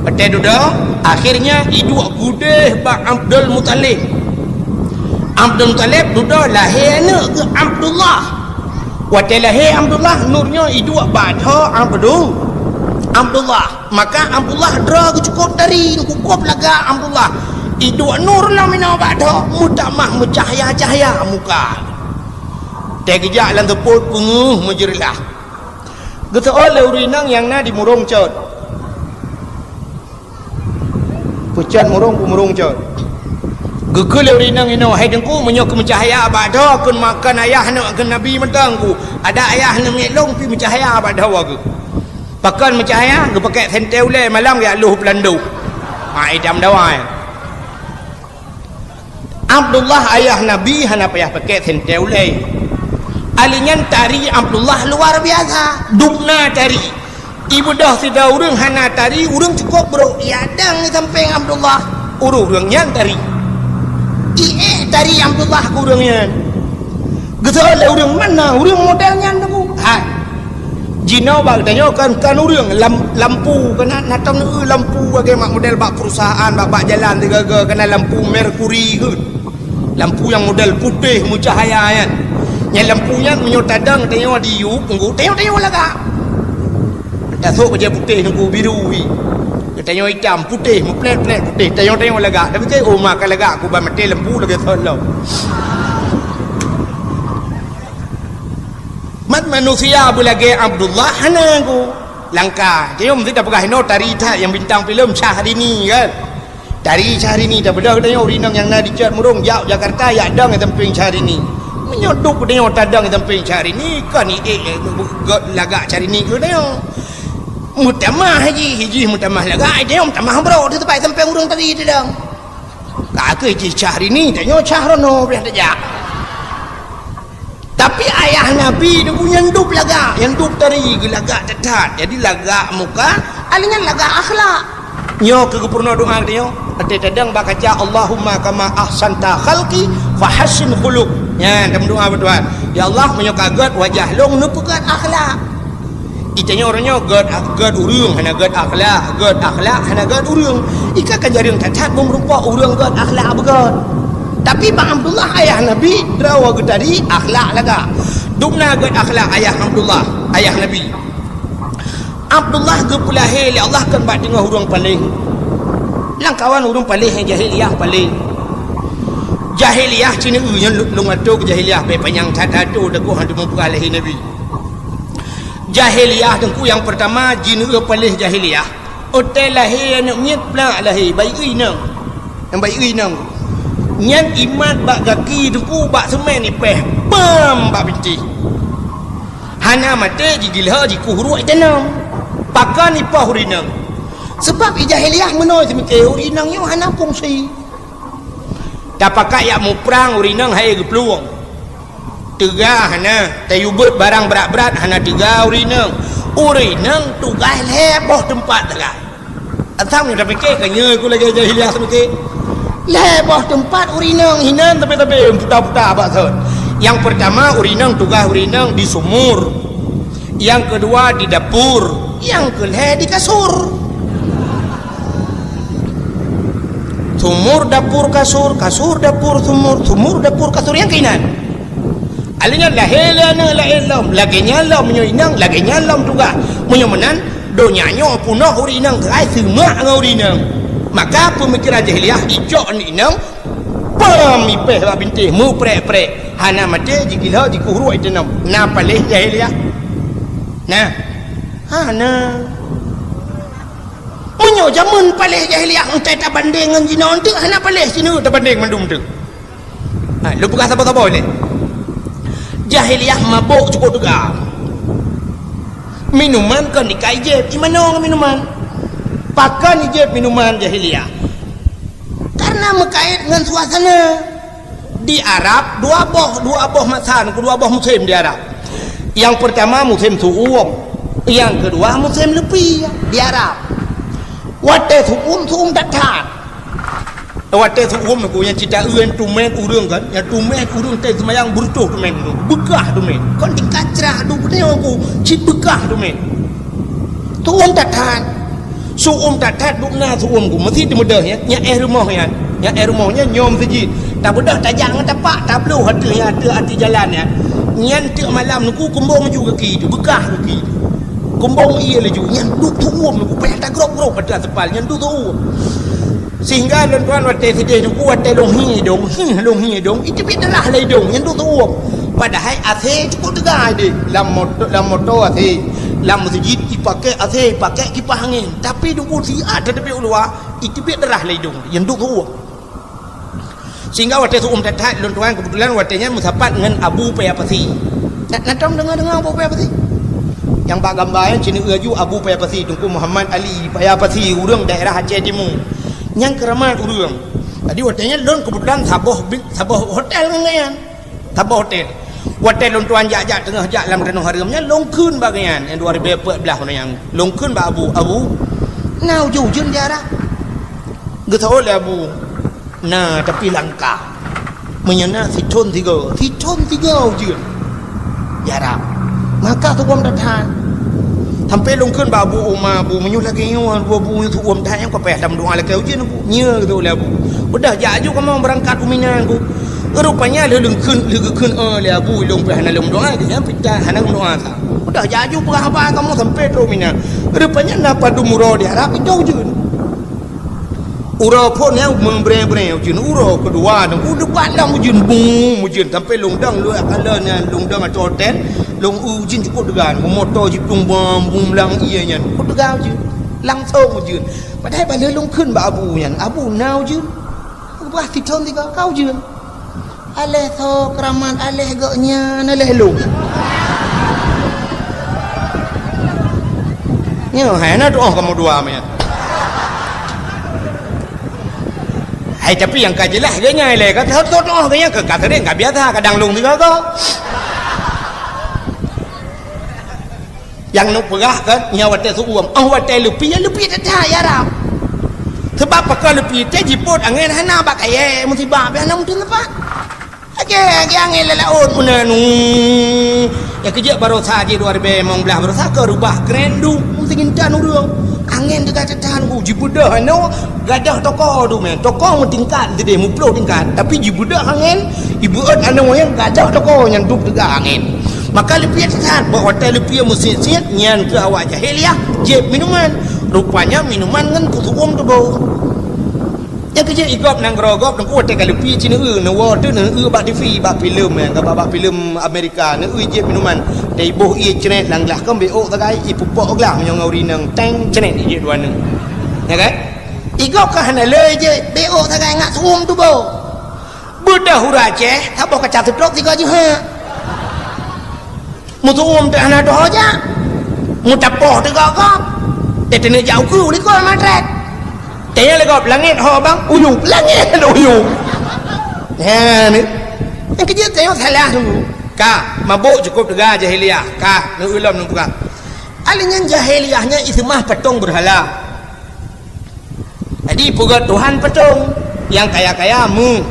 Watèe dudoe, akhirnya iduek keudeh bak Abdul Muthalib. Abdul Muthalib dudoe lahé aneuk geuh Abdullah. Watèe lahé Abdullah, nur nyoe iduek bak dhoe Abdu-, Abdullah. Maka Abdullah droe geucukôp tari, geucukôp lagak Abdullah. Iduek nur lom inoe bak dhoe, meutamah meucahya-cahya muka. Watèe geujak lam seupôt peungeuh meujeureulah. Geuseuôt lé ureueng inong nyang na di Murong Cot. Peue Cot murông, ku murông cot. Geukheun lé ureueng inong inoe, "Hai Teungku, meunyoe keu meucahya bak droe kheun ma-, kon ayah aneuk kheun Nabi mantong ku. Adak ayah aneuk miet lôn pih meucahya bak droe geuh." Pakon meucahya, geupakèk sentée ulèe malam geujak lôh peulandoh. Ha, itam dawai. Abdullah ayah Nabi hana payah pakèk sentée ulèe. Ali nyan tari Abdullah luar biasa. Dubna tari. Ibeudôh sidroe ureueng hana tari, ureueng cukôp brôk. Ijak dong di sampéng Abdullah. Ureueng-ureueng nyan tari. Iék tari Abdullah keu ureueng nyan. Geuseuôt lé ureueng, "Mana ureueng model nyan, Teungku?" Hai. Jinoe bak geutanyoe kan, kan ureueng lam-, lampu, kan na, na tom neueu lampu lagèe mak model bak perusahaan, bak, bak jalan sigaga, kan na lampu merkuri kheun. Lampu nyang model putéh meucahya nyan. Nyan lampu nyan meunyoe tadong tanyoe di yup, Teungku, tanyoe, tanyoe lagak. Tasôk bajèe putéh, Teungku, biru hi. Geutanyoe itam, putéh, meuplét-plét putéh, tanyoe, tanyoe lagak. Tapi keu, "Oh, ma ka lagak, ku ban maté lampu lagèe thon lom." Mat manusia beulagèe Abdullah hana ku langka. Tanyoe meusti tapeugah inoe tari that nyang bintang filem Syahrini kan. Tari Syahrini tabeudôh tanyoe ureueng inong nyang na di Cot Murông jak Jakarta ijak dong di sampéng Syahrini. Meunyoe dub tanyoe tadong di sampéng Syahrini, kon iék, eh, gèt lagak Syahrini keu tanyoe. Meutamah jih, jih meutamah lagak, tanyoe meutamah brôk di teumpat sampéng ureueng tadi tadong. Ka keuh jih Syahrini, tanyoe Syahrono pih tajak. Tapi ayah Nabi Teungku nyan dub lagak, nyan dub tari geulagak that-that. Jadi lagak muka, ali nyan lagak akhlak. Nyoe keuh geupeurunoe doa geutanyoe. Watèe tadong bak kaca, "Allahumma kama ahsanta khalqi fahassin khuluq." Nyan, tameudoa bak Tuhan. "Ya Allah, meunyoe ka gèt wajah lôn, neupeugèt akhlak." Itanyoe uroe nyoe gèt, gèt ureueng hana gèt akhlak, gèt akhlak hana gèt ureueng. Ika ka jareueng that-that meureumpok ureueng gèt akhlak beugèt. Tapi bak Abdullah ayah Nabi, droe geuh tadi akhlak lagak. Dubna gèt akhlak ayah Abdullah, ayah Nabi. Abdullah geupeulahé lé Allah kon bak teungoh ureueng paléh. Lamkawan ureueng paléh nyang jahiliyah paléh. Jahiliyah cit nyan lôn, lôn atô keu jahiliyah bèk panyang that-that atô, takot hana teumeupeugah lahé Nabi. Jahiliyah Teungku nyang peurtama jineuk paléh jahiliyah. Watèe lahé aneuk miet plak lahé, bayeue inong. Nyang bayeue inong. Nyan imat bak gaki Teungku bak seumén ipèh, pam bak bintéh. Hana maté jigiloe jikuh ruek itanom. Pakon ipoh ureueng inong? Sabab i jahiliyah meunoe seumiké ureueng inong nyoe hana fungsi. Tapakat jak muprang ureueng inong hai geuplueng. Teuga hana, tayue beuet barang brat-brat hana teuga ureueng inong. Ureueng inong tugaih lhèe boh teumpat teuga. Asai meunyoe tapiké ka nyoe ku lagèe jahiliyah seumiké. Lhèe boh teumpat ureueng inong hinan tapi-tapi puta-puta bak sot. Nyang peurtama ureueng inong tugaih ureueng inong di sumur. Nyang keudua di dapur, nyang keulhèe di kasur. Sumur, dapur, kasur, kasur, dapur, sumur, sumur, dapur, kasur, nyang keunan. Alèh nyan lahé lé aneuk laén lom, lagèe nyan lom meunyoe inong, lagèe nyan lom tugaih. Meunyoe meunan, donya nyoe peunoh ureueng inong keuhai seumak ngon ureueng inong. Maka peumikeran jahiliyah icok aneuk inong, pam ipèh bak bintéh, meuprek-prek. Hana maté, jigiloe, jikuh ruek itanom. Na paléh jahiliyah? Na? Hana. Meunyoe jameun paléh jahiliyah, entah tabandéng ngon jinoe, enteuk hana paléh sineuk tabandéng mandum teuk. Ha, lôn peugah saboh-saboh lé. Jahiliyah mabök cukôp teuga. Minuman kon ikai jieb, imanoe ngon minuman. Pakon ijieb minuman jahiliyah? Karena meukait ngon suasana. Di Arab, dua boh, dua boh masa, dua boh musém di Arab. Nyang peurtama musém su'um, nyang keudua musém leupi di Arab. Watèe su'um, su'um that-that. Watèe su'um nyoe nyang cit taeu tumèn ureueng kan, nyang tumèn ureueng teuh seumayang beureutoh tumèn ureueng, beukah tumèn. Kon tingkat crah duek nyoe ku cit beukah tumèn. Su'um that-that. Su'um that-that, dubna su'um ku meusti teumeudoh nyan, nyang éh rumoh nyan, nyang éh rumoh nyan nyoe meuseujid. Tabeudôh tajak ngon tapak, tabloh ateueh nyan, ateueh ateueh jalan nyan. Nyan tiep malam Teungku kumbong ju gaki teuh, beukah gaki teuh. Kumbong ie laju, nyan duek su'um Teungku, payah tagrôp-grôp ateueh aspal, nyan duek su'um. Sehingga lôn tuan watèe sideh Teungku, watèe lôn hi idông, hi lôn hi idông, iteubiet darah lam idông, nyan duek su'um. Padahai AC cukôp teuga deh, lam moto, lam moto AC, lam meuseujid ipaké AC, ipaké kipah angén. Tapi Teungku siat tateubiet u luwa, Jiteubiet darah lé idông, jeuet duek seuuem. Sehingga watée seuuem that-that lôn tuan keubeutulan watée nyan meusapat ngon Abu Paya Pasi. Na, na tom deungoe-deungoe Abu Paya Pasi? Nyang bak gamba nyan ceuneuk aju Abu Paya Pasi, Teungku Muhammad Ali Paya Pasi, ureuëng daerah Aceh Timu. Nyang keuramat ureuëng. Jadi watée nyan lôn keubeutulan saboh bi-, saboh hotel ngon gobnyan. Saboh hotel. Watée lôn tuan jak-jak teungoh jak lam tanoh hareuem nyan, lôn kheun bak gobnyan, nyang dua ribu empat belas nyan. Lôn kheun bak Abu, "Abu, na ujeuen-ujeuen di Arab?" Geuseuôt lé Abu, "Na, tapi langka. Meunyoe na sithon sigoe, sithon sigoe ujeuen di Arab." Maka seuuem that-that. Sampoe lôn kheun bak Abu Uma, "Abu, meunyoe lagée nyoe, Abu, seuuem that nyang ka payah tameudoá lakée ujeuen, Abu." "Nyo," geuseuôt lé Abu. "Udah jak aju kamoe beurangkat u Mina, Abu." Rupanya lheueh lôn kheun, lheueh geukheun, "Oh, lé Abu, ilôn pih hana lôn meudoá," gobnyan pih hana geumeudoá sa. "Udah jak aju peugah haba kamoe sampoe trok u Mina." Rupanya na padum uroe di Arab, itoe ujeuen. Uroe phon nyang meubrée-brée ujeuen, uroe keudua nyan, udah bandam ujeuen, bum, ujeuen. Sampoe lôn dong, lôn kalon nyan, lôn dong ateueh hotel, lôn ujeuen cukôp teuga, moto jiplueng bom, bum lam ié nyan. Cukôp teuga ujeuen. Langsong ujeuen. Padahai bak lheueh lôn kheun bak Abu nyan, "Abu, na ujeuen?" Bah, sithon sigoe, ka ujeuen. Aléh soe keuramat, aléh gobnyan, aléh lôn. Nyoe hai na tuoh kamoe dua meunan. Hai, tapi nyang ka jeulaih gobnyan ilée ka tuoh-tuoh gobnyan ka, ka seuréng ka biasa, kadang lôn sigoe-goe. Nyang neupeugah keu nyoe watée seuuem, oh watée leupie, leupie that-that ya Rab. Sabab pakon leupie teuh jipot angén hana bak kayée musibah, pih hana meuteun teumpat. Lagée, lagée angén lam laôt meunan. Nyang keujeuet baroesa jih dua ribée limong blaih baroesa ka reubah kren duek, meusigintan ureuëng. Angén teuga that-that, oh, jibeudôh anoe, gadôh toko tu meunan. Toko meutingkat sideh, meuploh tingkat. Tapi jibeudôh angén, ibeuet anoe nyang gadôh toko nyan duek teuga angén. Maka leupie that-that, bak watée leupie meusiet-siet, nyan keuh awak jahiliah jieb minuman. Rupanya minuman ngon keu seuuem teuboh. Nyang keujeuet igop nanggroe gob teungku watée ka leupie ci neueu, neuwoe teuh neueu bak T V, bak filem nyan, bak, bak filem Amerika, neueu jieb minuman. Teuboh ié cret lam glah, kon bék ôk sagai, ipeupok glah meunyoe ngon ureuëng inong, teng, cret ijieb dua neuk. Ya kan? Igop ka hana le jieb, bék ôk sagai ngat seuuem teuboh. Beudôh ureuëng Aceh, saboh kaca seutrok sigoe jeuhet. Meuseuuem teuh hana teuho jak. Meutapoh teuh gob-gob. Teuh teuneuk jak ukeue likot matrét. Teuh nyang lé gob langét ho bang, uyueb, langét uyueb. Nyan, nyang keujeuet tanyoe salah dulu. Ka, mabök cukôp teuga jahiliah. Ka, neueu lom neupeugah. Akhé nyan jahiliah nyan iseumah patong beurhala. Jadi peugét Tuhan patong, nyang kaya-kaya meuh,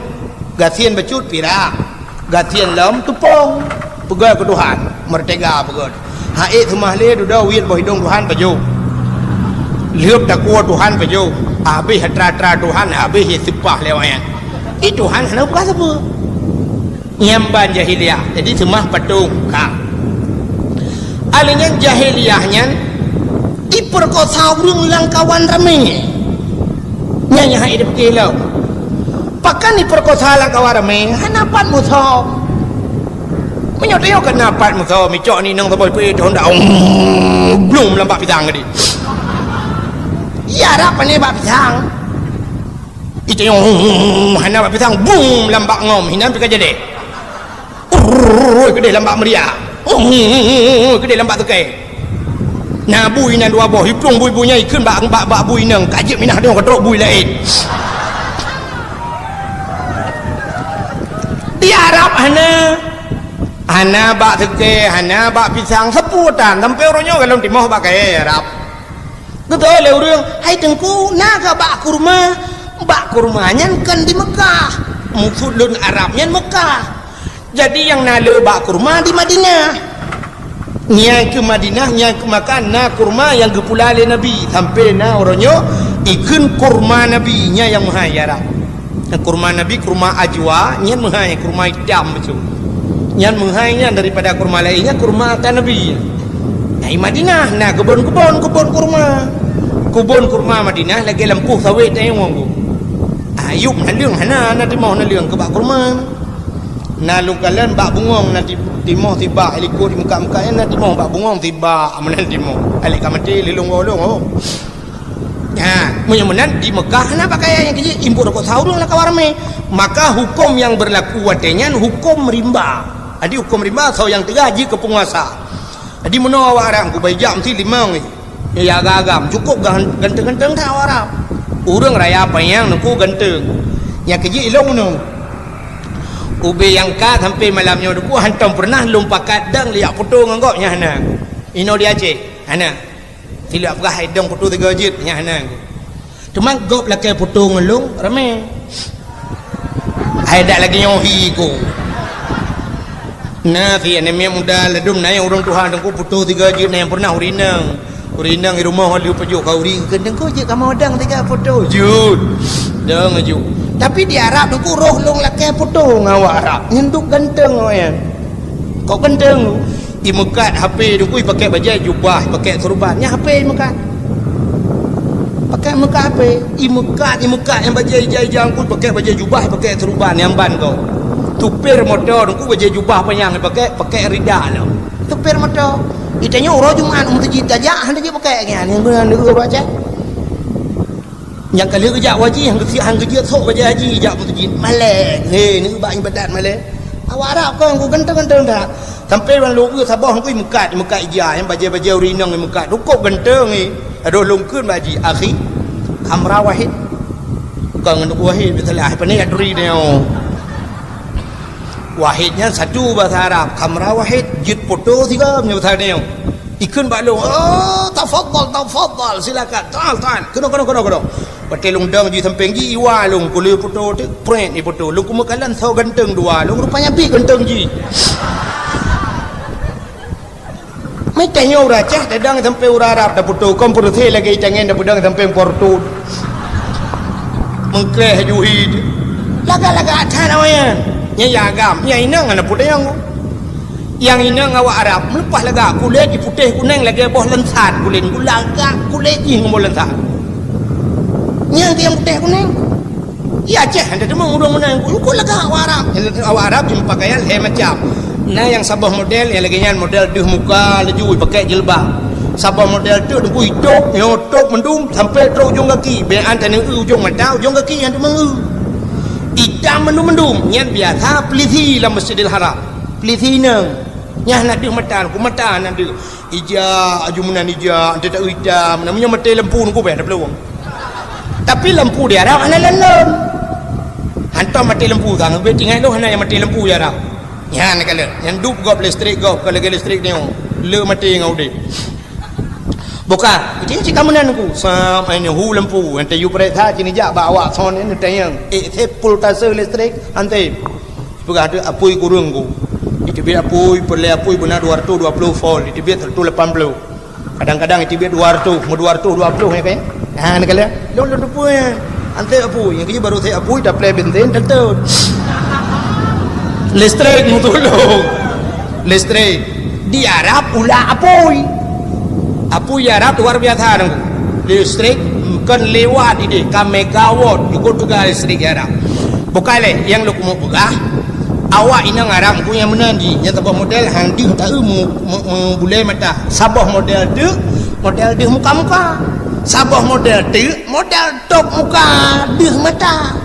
gasien bacut pirak, gasien lom teupông, peugét keu Tuhan, meurtega peugét. Ha'ék seumah lé dudoe wiet boh idông Tuhan pajoh. Lheueb takue Tuhan pajoh, habéh atra-atra Tuhan, habéh ié seupah lé awaknyan. Di Tuhan hana peugah sapeue. Nyan ban jahiliah, jadi seumah patong ka. Akhé nyan jahiliah nyan ipeurkosa ureuëng lam kawan ramé. Nyan nyang hai dipeukeulok. Pakon ipeurkosa lam kawan ramé, hana pat musoh. Meunyoe teuyoe keunan pat musoh, micok ni nang saboh peuet honda, blum lam bak pisang tadi. Ya rab pane bak pisang. Itanyong, hana bak pisang, bum, lam bak ngom, hinan pih ka jadi. Urrrr, keudeh lam bak meuria. Urrrr, keudeh lam bak teukai. Na bui inan dua boh, iplueng bui-bui nyan ikheun bak, bak, bak bui inong, ka jeuet minah dong ka trok bui laén. Di Arab hana, hana bak teukai, hana bak pisang, sapeue tan, sampoe uroe nyoe golom timoh bak kayée Arab. Geutanyong lé ureuëng, "Hai Teungku, na kah bak kurma?" Bak kurma nyan kon di Meukah. Maksud lôn Arab nyan Meukah. Jadi nyang na le bak kurma di Madinah. Nyan keuh Madinah, nyan keuh Meukah na kurma nyang geupula lé Nabi. Sampoe na uroe nyoe ikheun kurma Nabi, nyan nyang meuhai ya rab. Kurma Nabi, kurma ajwa, nyan meuhai, kurma itam bacut. Nyan meuhai nyan daripada kurma laén, nyan kurma ata Nabi. Di Madinah na keubon-keubon, keubon kurma. Keubon kurma Madinah lagée lampôh sawét tanyoe ngon ku. Ayub naleueng hana, na timoh naleueng keu bak kurma. Na lôn kalon bak bungong na ti-, timoh sibak, likot di muka-muka nyan na timoh bak bungong sibak, meunan timoh. Alék ka maté lé lôn gohlong, oh. Ha, meunyoe meunan di Mekah hana pakaian nyang keu jih, impôt rukok sa ureueng lam kawan ramé. Maka huköm nyang beurlaku watée nyan huköm rimba. Jadi huköm rimba soe nyang teuga jih keu peunguasa. Jadi meunoe awak Arab, kubai jak meusti limong nyoe. Ya agam-agam, cukôp gan-, ganteng-ganteng that awak Arab. Ureueng raya panyang nungku ganteng. Nyang keu jih ilong nyoe. Ubé nyang ka sampai malam nyoe nungku hantom peureunah lôn pakat dong liak foto ngon gob nyan hana. Inoe di Aceh, hana. Tilak peugah hai dong foto tiga jeuet nyan hana. Teuma gob lakée foto ngon lôn ramé. Hai dak lagée nyoe hi ku. Na si aneuk miet muda ladum na nyang ureueng tuha teungku foto tiga jeuet na nyang peureunah ureueng inong. Ureueng inong di rumoh lheueh pajôh ka ureueng keu teungku jeuet kamoe dong tiga foto. Jeuet. Dong jeuet. Tapi di Arab teungku roh lôn lakée foto ngon awak Arab. Nyan duek ganteng awaknyan. Kok ganteng? Imeukat H P teungku, ipakèk bajèe jubah, ipakèk seureuban. Nyan H P imeukat. Pakèk meukat H P, imeukat, imeukat nyang bajèe ija-ija teungku, ipakèk bajèe jubah, ipakèk seureuban nyang ban gob. Supir moto teungku bajèe jubah panyang ipakèk, pakèk rida lom. Supir moto. Di tanyoe uroe Jumat meuseujid tajak, hana jipakèk nyan, nyang guna neu bak cah. Nyang ka lheueh geujak haji, han geujeuet, han geujeuet sôk bajèe haji jak meuseujid. Malèe, he, neu bak iébadat malèe. Awak Arab kon ganteng-ganteng that. Sampoe ban lôn eu saboh ngui meukat, meukat ija, nyang bajèe-bajèe ureueng inong meukat. Cukôp ganteng, he. Adoh lôn kheun bak jih, "Akhi, khamra wahid." Kon ngon Teungku Wahid, biasalah, pane aturi nyoe. Wahid nyan satu bahasa Arab, khamra wahid, jeuet poto sigoe nyoe bahasa nyoe. Ikheun bak lôn, "Oh, tafadhal, tafadhal, silakan. Ta'al, ta'al. Keunoe, keunoe, keunoe, keunoe." Watèe lôn dong jih sampéng jih, iwa lôn, kulé poto teuk, prét ipoto. Lôn kumeukalon soe ganteng dua, lôn rupanya pih ganteng jih. Meutanyoe ureueng Aceh, tadong sampéng ureueng Arab, tapoto, kon peureusé lagèe itangen, tapeudong sampéng portut. Meukreh juhi. Lagak-lagak that awaknyan. Nyan ya agam, nyan inong hana peudong. Nyang inong awak Arab, meuleupah lagak, kulét jih putéh kunéng lagèe boh langsat, kulét nyan lagak kulét jih ngon boh langsat. Nyang nyang putéh kunéng. Di Aceh, hana teumong ureueng meunan, kulét lagak awak Arab. Awak Arab jih pakaian lhèe macam. Na nyang saboh model, nyang lagèe nyan model deuh muka laju, ipakèk jilbab. Saboh model teuk teungku itôp, nyoe tôp mandum, sampoe trôk ujông gaki. Bèk an taneu eu ujông mata, ujông gaki nyang teumong eu. Itam mandum-mandum, nyan biasa peulisi lam Masjidil Haram. Peulisi inong. Nyan na deuh mata, ku mata na deuh. Ija, aju meunan ija, ante tak itam. Namanya maté lampu nunggu beh, ada peluang. Tapi lampu di Arab hana lon-lon. Hantom maté lampu, sang beh tinggai lôn hana nyang maté lampu di Arab. Nyan ka lheueh. Nyan dup gob listrik gob, ka lagèe listrik nyoe. Le maté ngon udép. Buka, itu cik kamu nan ku. Sam, ini hu lampu. Ante yu periksa sini jak bak awak son ini tayang. Eh, sepul tase listrik, ante. Peugah teuk apui kureueng ku. Iteubiet apui, peureulèe apui beuna dua ratus dua puluh volt, iteubiet seratus lapan puluh. Kadang-kadang iteubiet dua ratus, meu dua ratus dua puluh ya kan? Ha, ni kalian. Lôn lôn tupui ya. Ante apui, nyang keuji baru saya apui, taplè bensin, tentu. Listrik mutulung. Listrik. Di Arab ulah apui. Apui Arab luar biasa nunggu. Listrik kon lewat idéh ka megawatt, cukup teuga listrik Arab. Bukai lé nyang lôn keumeung peugah, awak inong Arab ku nyang meunan jih, nyang saboh model han deuh taeu mu-, mu-, mu-, bulèe mata. Saboh model teuk, model deuh muka-muka. Saboh model teuk, model tôp muka deuh mata.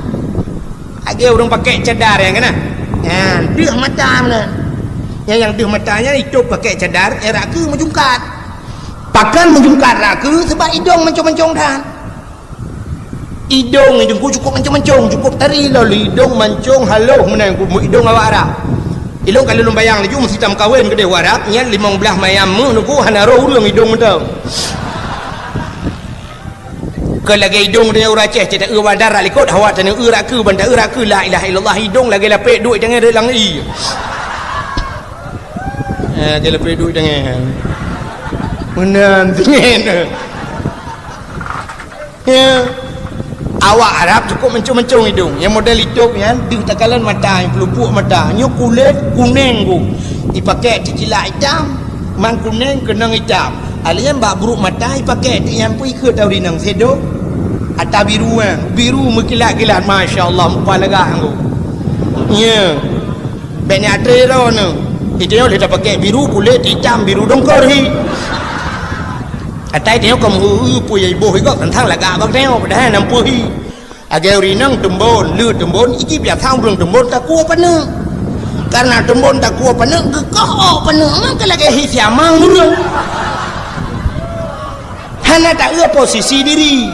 Lagèe ureueng pakèk cadar nyang keunan. Nyan, deuh mata meunan. Nyan nyang deuh mata nyan itôp pakèk cadar, eh, rak keue meujungkat. Pakon meujungkat rak keue, seubab idông mancong-mancong that. Idông nyan ku cukôp mancong-mancong, cukôp tari lom idông mancong haloh meunan ku idông awak Arab. Ilông ka lôn bayang laju meusitam kawen keudeh awak Arab, nyan limong blaih mayam meuh nunggu hana roh ureueng idông mantong. Keu lagèe idông tanyoe ureueng Aceh, cit taeu bandar rak likot, awak tanyoe eu rak keue, ban taeu rak keue, la ilaha illallah, idông lagèe lapèk duek tangai rot lam ie. Eh, lagèe lapèk duek tangai. Meunan, singen. Ya. Awak Arab cukôp mancong-mancong idông. Nyang model itôp nyan, deuh takalon mata, nyang peulupuk mata. Nyoe kulét kunéng ku. Ipakèk cicilak itam. Man kunéng keunong itam. Alèh nyan bak bruek mata ipakèk, teuk nyan pun ikheun tau rinong sedo. Ata biru nyan, biru meukilat-kilat, masya Allah, mupa lagak nyan. Nya. Bèk nyan atre droeneuh. Itu nyoe lé tapakèk biru kulét itam, biru dongkor hi. Atai tanyoe ka meu-eu-eu peue nyang iboh igob teuntang lagak bak tanyoe, padahai na peue hi. Lagèe ureueng inong teumbon, le teumbon, iji biasa ureueng teumbon takue paneuk. Karena teumbon takue paneuk, geukoh ôk paneuk, meunan ka lagèe hi siamang ureueng. Hana taeu posisi diri.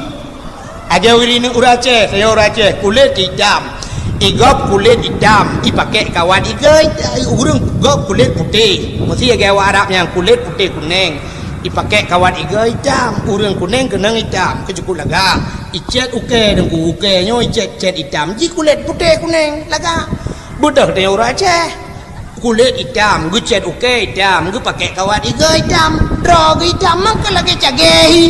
Lagèe ureueng inong ureueng Aceh, tanyoe ureueng Aceh, kulét itam. Igob kulét itam, ipakèk kawat igoe, ureueng gob kulét putéh. Meusti lagèe awak Arab nyan, kulét putéh kunèng. Ipakèk kawat igoe itam, ureueng kunèng keunong itam, keu jikuk lagak. Icèt ukèe deungon ukèe nyoe icèt-cèt itam, jikulét putéh kunèng lagak. Beudôh tanyoe ureueng Aceh. Kulét itam, geucèt ukèe itam, geupakèk kawat igoe itam, droe geuh itam, meunan ka lagèe cagèe hi.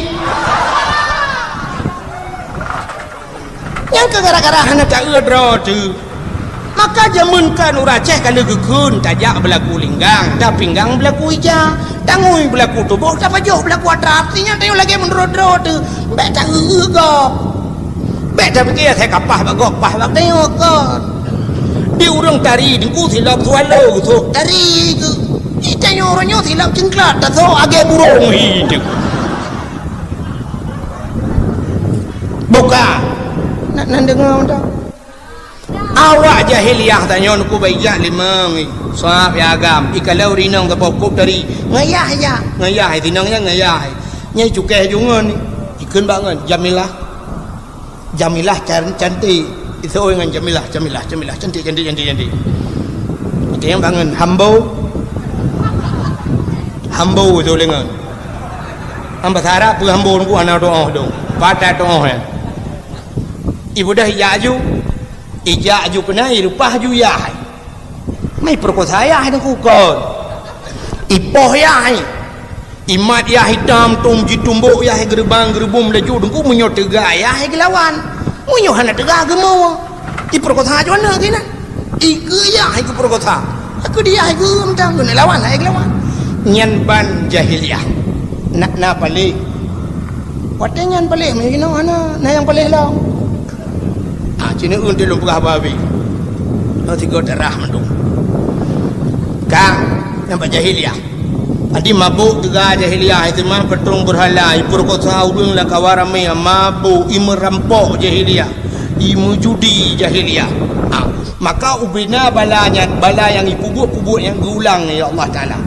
Nyan keuh gara-gara hana taeu droe teuh. Maka jameun kan ureueng Aceh ka lheueh geukheun, tajak beulaku linggang, tapinggang beulaku ija, tangui beulaku tuboh, tapajoh beulaku atra, artinya tanyoe lagèe meunurot droe teuh, bèk taeu-eu gob. Bèk tapike asai ka paih bak gob, paih bak tanyoe kon. Di ureueng tari Teungku silop swallow geusok tari keuh. Di tanyoe uroe nyoe silop cingklat tasok lagèe burông hi teuh. Buka. Nak nan deungoe dak? Awak jahiliyah tanyoe Teungku bak ijak limong, sab ya agam. Ikalon ureueng inong saboh kop tari. Ngayah ijak. Ngayah, sinong nyan ngayah. Nyang cukai jungon. Ikheun bak ngon Jamilah. Jamilah can-, cantik. Iseuôt ngon Jamilah, Jamilah, Jamilah, cantik, cantik, cantik, cantik. Itu nyang bangun Hambo. Hambo itu lengan. Am bahasa Arab peue Hambo Teungku hana tu'oh dong. Patah tu'oh ya. Ibudah ijak aju. Ijak aju keunan, ireupah aju yah. Mai peurekosa yah Teungku kon. Ipoh yah. Imat yah itam tom jitumbok yah geureubang geureubum laju Teungku meunyoe teuga yah geulawan. Meunyoe hana teuga geumoe. Ipeurekosa aju aneuk geuh nyan. Ikeue yah ipeurekosa. Aku di yah ikeue mantong keuneuk lawan hai geulawan. Nyan ban jahiliyah. Nak na paléh. Watèe nyan paléh meunyoe jinoe hana, na nyang paléh lom. Ah, cit nyoe ulôn peugah babi. Nyoe sigoe darah mandum. Ka, nyan bak jahiliyah. Jadi mabök teuga jahiliyah, iseumah peutông beurhala, ipeurekosa ureueng lam kawan ramé, mabök, imeurampok jahiliyah, imeujudi jahiliyah. Ah, maka ubena bala nyan, bala nyang ipeubuet-peubuet nyang geuulang lé Allah Taala.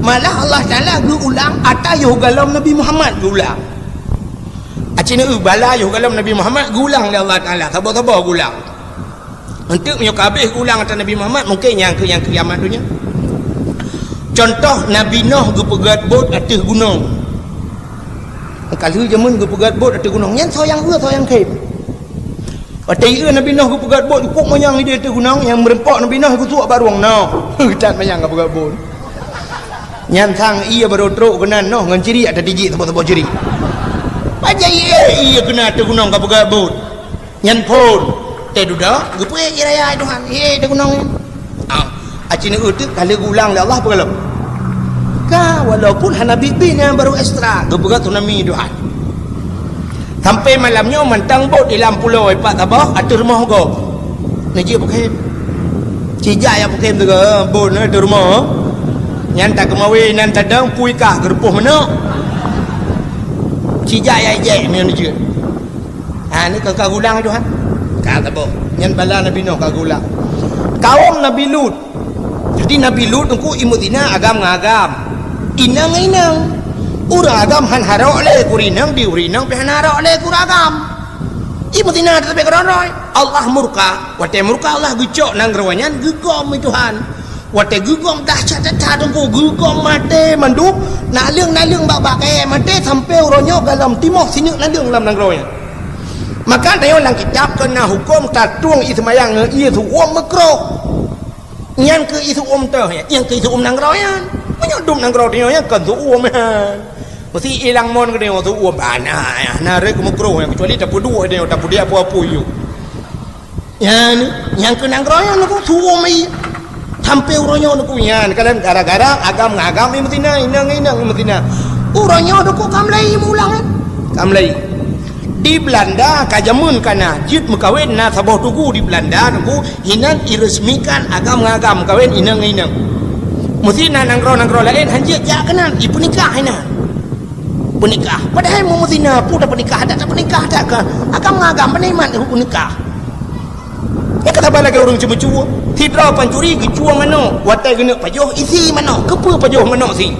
Malah Allah Taala geuulang ata yoh galom Nabi Muhammad geuulang. Aci neu bala yoh galom Nabi Muhammad geuulang lé Allah Taala, saboh-saboh geuulang. Eunteuk meunyoe ka habéh geuulang ata Nabi Muhammad, mungken nyang keu nyang kiamat donya. Contoh, Nabi Noh geupeugöt bot ateueh gunong. Ka lheueh jameun geupeugöt bot ateueh gunong, nyan soe nyang eu, soe nyang khem. Watèe ieu Nabi Noh geupeugöt bot, cukôp manyang idéh ateueh gunong, nyang meureumpok Nabi Noh geusuak bak rueng Noh. That manyang ka peugöt bot. Nyan sang ié barô trok keunan Noh ngon cirik ata tijik saboh-saboh cirik. Pajan ié, ié keunan ateueh gunong ka peugöt bot. Nyan phôn. Teuh dudoe, geupeuék ié raya Tuhan. Ié ateueh gunong nyan. Ah, aci neu teuk ka lheueh geuulang lé Allah peugöt lom. Ka, walaupun hana biet-biet nyan barô ekstra, geupeugöt tsunami Tuhan. Sampai malam nyoe mantong bot di lam pulo ipat saboh ateueh rumoh gob. Neujeuet peukhém. Cijak jak peukhém teuga bot nyoe ateueh rumoh. Nyan takeumawe nan tadong pui kah geureupôh manok. Cijak jak ijek meunyoe neujeuet. Ha, ni ka, ka geulang Tuhan. Ka saboh. Nyan bala Nabi Noh ka geulang. Kaum Nabi Lut. Jadi Nabi Lut teungku imeuzina agam ngon agam, inong ngon inong. Ureueng agam han harok lé keu ureueng inong, di ureueng inong pih han harok lé keu ureueng agam. Imeuzina teutabek keudroe-droe. Allah murka. Watèe murka Allah geucok nanggroe nyan geugom lé Tuhan. Watèe geugom dahsyat that teungku, geugom maté mandum, naleueng-naleueng bak-bak kayèe maté sampoe uroe nyoe galom timoh sineuk naleueng lam nanggroe nyan. Maka tanyoe lam kitab keu na hukôm tatueng ié seumayang ngon ié seuuem meukroh. Nyan keuh ié seuuem teuh, nyan keuh ié seuuem nanggroe nyan. Meunyoe dum nanggroe tanyoe nyan kon seuuem nyan. Meusti ilang mon keu tanyoe seuuem bana, na rhot meukroh nyan, keucuali tapeuduek tanyoe, tapeuduek apui-apui yôh. Nyan, nyang keu nanggroe nyan teungku seuuem ié. Sampoe uroe nyoe teungku nyan, kalon gara-gara agam ngon agam imeuzina, inong ngon inong imeuzina. Uroe nyoe teungku ka mulai ié meuulang nyan. Ka mulai. Di Belanda ka jameun ka na, jeuet meukawen na saboh tugu di Belanda teungku, inan iresmikan agam ngon agam meukawen inong ngon inong. Meusti na nanggroe-nanggroe laén han jeuet jak keunan, ipeunikah inan. Peunikah. Padahai meumeuzinah pun dah peunikah, adak tak peunikah, adak ka agam ngon agam, peunikmat peunikah. Nyang ka saban lagèe ureueng ceumeucue, sidroe pancuri geucue manok, watèe geuneuk pajoh, isi manok. Keupeue pajoh manok si?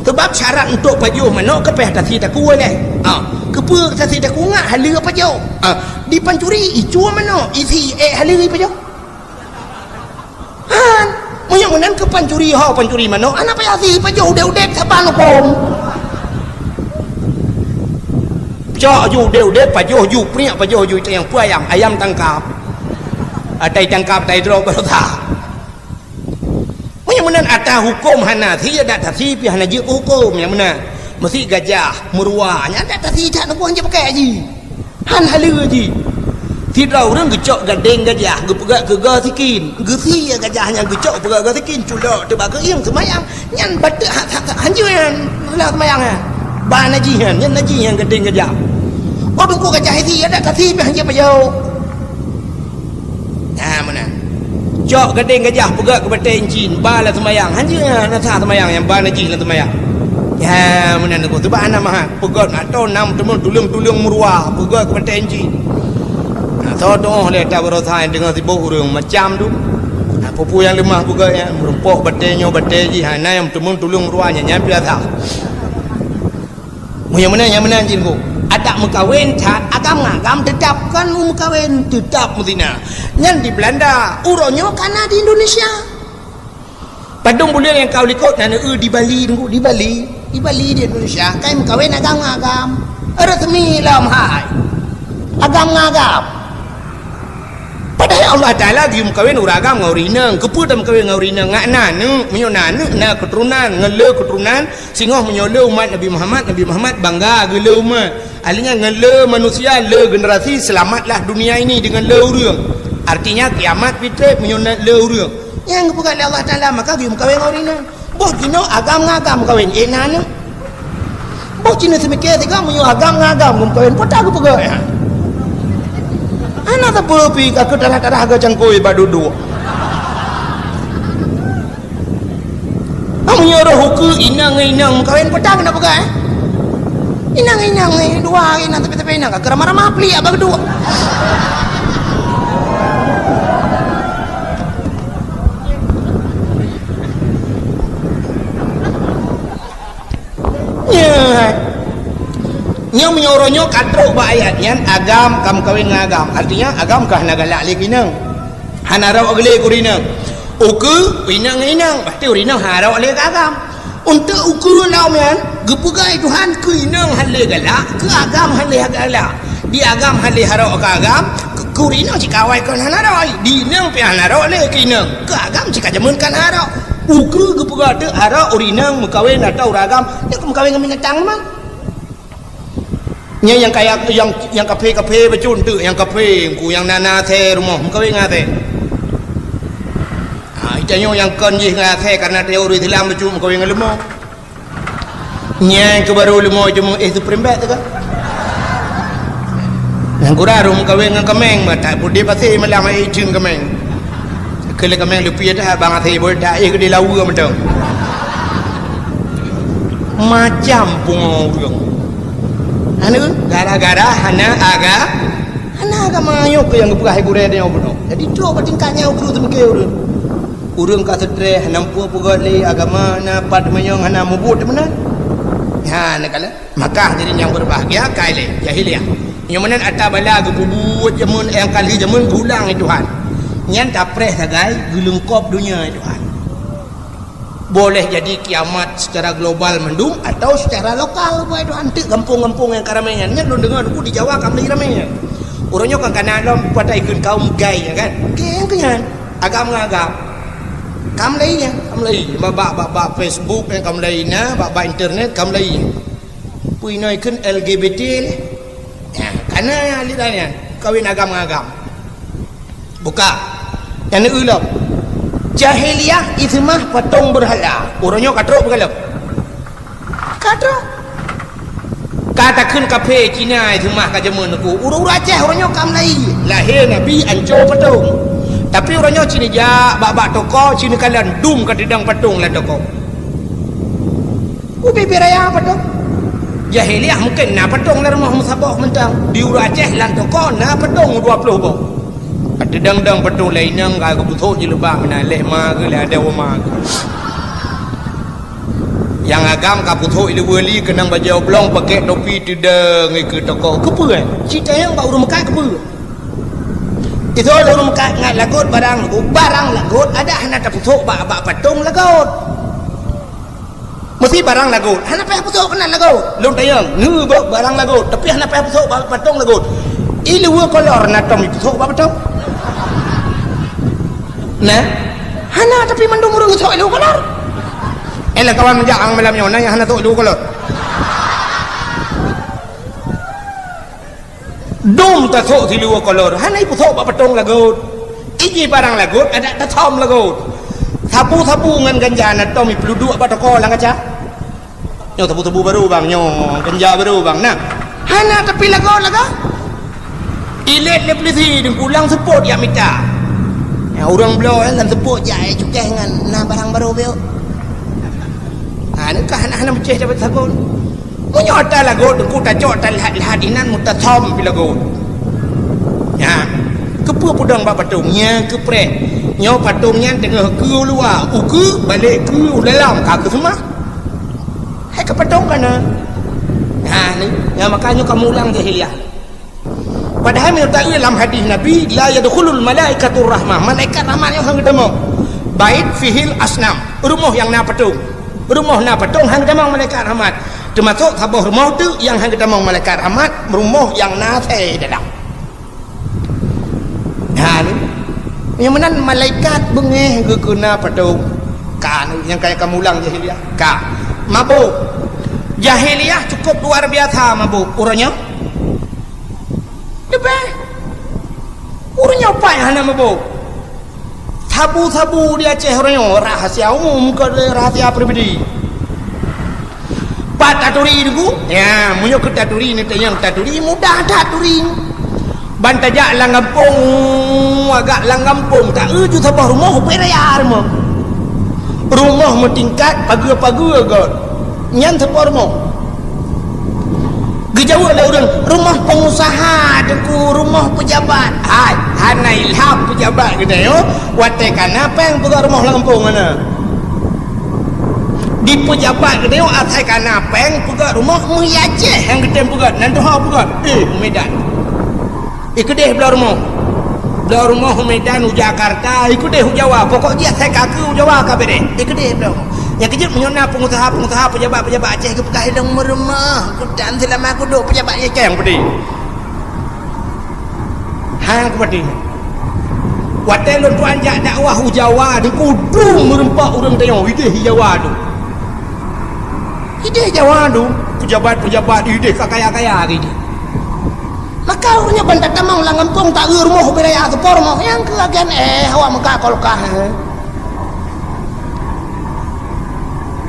Sabab syarat untuk pajoh manok ka payah tasi takue lé. Ha, keupeue tasi takue ngat haleue pajoh? Ha, di pancuri icue manok, isi ék haleue ipajoh. Han, meunyoe meunan keu pancuri ho, pancuri manok, hana payah si pajoh udép-udép saban hukôm. Cok ju udép-udép, pajoh ju priek, pajoh ju itanyong peue ayam, ayam tangkap. Atai tangkap, atai droe baroesa. Meunyoe meunan ata hukôm hana si, adak tasi pih hana jeuet keu hukôm nyang meunan. Meusi gajah, meuruwa, nyan adak tasi that neubuang jeuet pakai jih. Han haleue jih. Sidroe ureueng geucok gadeng gajah, geupeugöt keu goe sikin. Geusie gajah nyan geucok peugöt goe sikin, culok teuk bak keuieng seumayang. Nyan bateuk ha-, ha-, ha-, hanjeuet nyan, reulah seumayang nyan. Ba najih nyan, nyan najih nyan gadeng gajah. Bah bungkôh gajah isi, adak tasi pih hanjeuet pajoh. Nah, meunan. Cok gadeng gajah peugöt keu batèe incin, ba lam seumayang. Hanjeuet nyan, hana sah seumayang nyang ba najih lam seumayang. Ya, meunan teungku. Sabab hana mahat. Peugöt atau nam teumon tuleueng-tuleueng meuruwa, peugöt keu batèe incin. Nah, soe tu'oh lé ata baroesa nyang deungö sibôh ureueng macam tu. Nah, peue-peue nyang leumah peugöt nyan, meurumpok batèe nyoe, batèe jih, hana nyang teumon tuleueng meuruwa nyan, nyan biasa. Meunyoe meunan, nyang meunan jih teungku. Adak meukawen that, agam ngon agam teutap kon meukawen, teutap meuzinah. Nyan di Beulanda, uroe nyoe ka na di Indonesia. Padum buleuen nyang ka u likot na neueu di Bali teungku, di Bali. Di Bali di Indonesia, ka meukawen agam ngon agam. Resmi lom hai. Agam ngon agam. Padahai Allah Taala geuyue meukawen ureueng agam ngon ureueng inong. Keupeue tameukawen ngon ureueng inong? Ngat na aneuk, meunyoe na aneuk, na keuturonan, ngon le keuturonan, singoh meunyoe le umat Nabi Muhammad, Nabi Muhammad bangga geuh le umat. Artinya ngon le manusia, le generasi, selamatlah dunia ini dengan le ureueng. Artinya kiamat pih trép meunyoe na le ureueng. Nyang geupeugah lé Allah Taala, maka geuyue meukawen ngon ureueng inong. Boh jinoe agam ngon agam meukawen, éh na aneuk. Boh jinoe seumike sigoe meunyoe agam ngon agam meukawen, peue ta geupeugah nyan? Hana sapeue pih ka keu tarah-tarah geucangkôi bak duek-duek. Ah, meunyoe roh ukeue inong ngon inong meukawen, peue ta keuneuk peugah, eh? Inong ngon inong, eh, dua inong tapi-tapi inong ka keu ramah-ramah pliek bak duek. Nyan. Nyoe meunyoe uroe nyoe ka trok bak ayat nyan, agam ka meukawen ngon agam. Artinya, agam ka hana galak lé keu inong. Hana rhot lé keu ureueng inong. Ukeue, inong ngon inong. Pasti ureueng inong hana rhot lé keu agam. Untuk ukeue lom nyan, geupeugah Tuhan keu inong hana lé galak, keu agam hana lé galak. Di agam hana lé harok keu agam, keu, keu ureueng inong cit ka awai kon hana rhot. Di inong pih hana rhot lé keu inong. Keu agam cit ka jameun kon hana rhot. Ukeue geupeugah teuk harok ureueng inong meukawen atau ureueng agam, nyoe ka meukawen ngon binatang teuma. Nyan nyang kaya, nyang, nyang kaphé-kaphé bacut teuk, nyang kaphé, ku nyang na, na asèe rumoh, meukawen ngon asèe. Ha, geutanyoe nyang kon jih ngon asèe, karena tanyoe ureueng Islam bacut meukawen ngon leumo. Nyan keuh barô leumo jeuet meuéh supreme bet teuka. Nyang gura rhom meukawen ngon kaméng, bah that peuet di pasi malam hai ijeuen kaméng. Keu lé kaméng leupie that bang asèe bôi that éh keudéh laweue mantong. Macam pungo ureueng. Aneuk, gara-gara hana aga-, hana agama nyoe keuh nyang geupeugah hai gurèe tanyoe bunoe. Jadi trok bak tingkat nyan ukeue teumike ureueng. Ureueng ka seutreh, hana muphom peugöt lé agama, na pat manyong hana mubuet meunan. Nyan neukalon. Maka hadirin yang berbahagia, ka ilèe jahiliyah. Nyoe meunan ata bala geupeubuet jameun nyang ka lheueh jameun geulang lé Tuhan. Nyan tapreh sagai geuleungkop donya lé Tuhan. Boleh jadi kiamat secara global mandum atau secara lokal, buat Tuhan teuk gampông-gampông nyang ka ramè nyan. Nyan lôn deungö teungku di Jawa ka mulai ramè nyan. Uroe nyoe kan kana lom patai kheun kaum gay nyan kan. Gay nyang keu nyan. Agam ngon agam. Ka mulai nyan, ka mulai. Bak, bak, bak, bak Facebook nyan ka mulai na, bak, bak internet ka mulai nyan. Peue inoe kheun L G B T lé. Nyan, kana nyan lé nyan. Kawin agam ngon agam. Buka. Nyang neueu lom. Jahiliyah iseumah patong beurhala. Uroe nyoe ka trok beugalom. Ka trok. Ka takheun kaphé Cina iseumah ka jameun teungku. Ureueng-ureueng Aceh uroe nyoe ka mulai. Lahé Nabi anco patong. Tapi uroe nyoe ci neujak bak-bak toko, ci neukalon dum ka teudong patong lam toko. Ubé-bé raya patong. Jahiliyah mungken na patong lam rumoh meusaboh mantong. Di Aceh lam toko na patong dua ploh boh. Teudong-dong patong lé inong ka geupeusok jilbab meunan lé ma geuh lé adoe ma geuh. Nyang agam ka peusok ileue li keunong bajèe oblong, pakèk topi, teudong ikeue toko. Keupeue? Cit tanyong bak ureueng meukat keupeue? Itoe ureueng meukat ngat lagot barang, barang lagot adak hana tapeusok bak, bak patong lagot. Meusi barang lagot, hana payah peusok keunan lagot. Lôn tanyong, nyoe barang lagot, tapi hana payah peusok bak patong lagot. Ileue kolor na tom ipeusok bak patong? Nah, hana, tapi mandum ureueng sok ileue kolor. Eh, lam kawan meujak ang malam nyoe, na nyang hana sok ileue kolor. Dum tasok siluweue kolor, hana ipeusok bak patong lagot. Iji barang lagot, adak tasom lagot. Sabu-sabu ngon ganja na tom ipeuduek bak toko lam kaca. Nyoe sabu-sabu barô bang, nyoe ganja barô bang. Nah, hana tapi lagot-lagot. Ilét lé polisi deungku lam seupôt jak mita. Nyang ureueng bloe lam seupôt jak, eh, cukéh ngon na barang barô biôh. Ha, nyoe ka hana, hana meucéh dapat sagon. Meunyoe ata lagot deungku tacok ata lhat-lhat inan meutasom pi lagot. Nyan, keupeue peudong bak patong? Nyan keupreh. Nyoe patong nyan teungoh keue u luwa, ukeue balek keue u dalam ka keuseumah. Hai ka patong kana. Nah, ni, nyan maka nyoe kamoe ulang jahiliyah. Padahai meunyoe taeu lam hadis Nabi, "La yadkhulul malaikatur rahmah," malaikat rahmat nyoe han geutamong. "Bait fihil asnam," rumoh nyang na patong. Rumoh na patong han geutamong malaikat rahmat. Teumasok saboh rumoh teuk nyang han geutamong malaikat rahmat, rumoh nyang na asèe dalam. Ha ni. Nyang meunan malaikat beungéh geukeuna patong. Ka ni nyang kaya kamoe ulang jahiliyah. Ka. Mabôk. Jahiliyah cukup luar biasa mabôk. Uroe nyoe? Leubeh. Ureueng nyoe pat hana mabôk. Sabu-sabu di Aceh uroe nyoe rahasia umum, kon rahasia pribadi. Pat taturi deungku? Ya, meunyoe keu taturi, neutanyong taturi, mudah that turi. Ban tajak lam gampông, agak lam gampông, taeu ju saboh rumoh, ubé raya rumoh. Rumoh meutingkat, pageue-pageue göt. Nyan saboh rumoh. Geujaweueb lé ureueng, "Rumoh peungusaha, Teungku, rumoh peujabat." Hai, hana ilham peujabat geutanyoe, watèe ka na péng peugöt rumoh lam gampông hana. Di peujabat geutanyoe asai ka na péng peugöt rumoh, meuh i Aceh nyang geutem peugöt, nan tuha peugöt. Eh, Medan. Ikeudeh bloe rumoh. Bloe rumoh u Medan, u Jakarta, ikeudeh u Jawa. Pokok jih asai ka keue u Jawa ka beureh. Ikeudeh bloe rumoh. Nyang keujeuet meunyoe na peungusaha-peungusaha, peujabat-peujabat Aceh geupeugah ilong meurumoh, kutan seulama kuduek peujabat nyang keng peudeh. Ha, kupeudeh. Watèe lôn tuan jak dakwah u Jawa, deungku dum meureumpok ureueng tanyoe, ideh i Jawa dum. Ideh Jawa dum, peujabat-peujabat ideh ka kaya-kaya ideh. Maka ureueng nyan ban tatamong lam gampông taeu rumoh ubé raya seupôt rumoh nyang keu agen, eh, awak meuka kolkah, eh.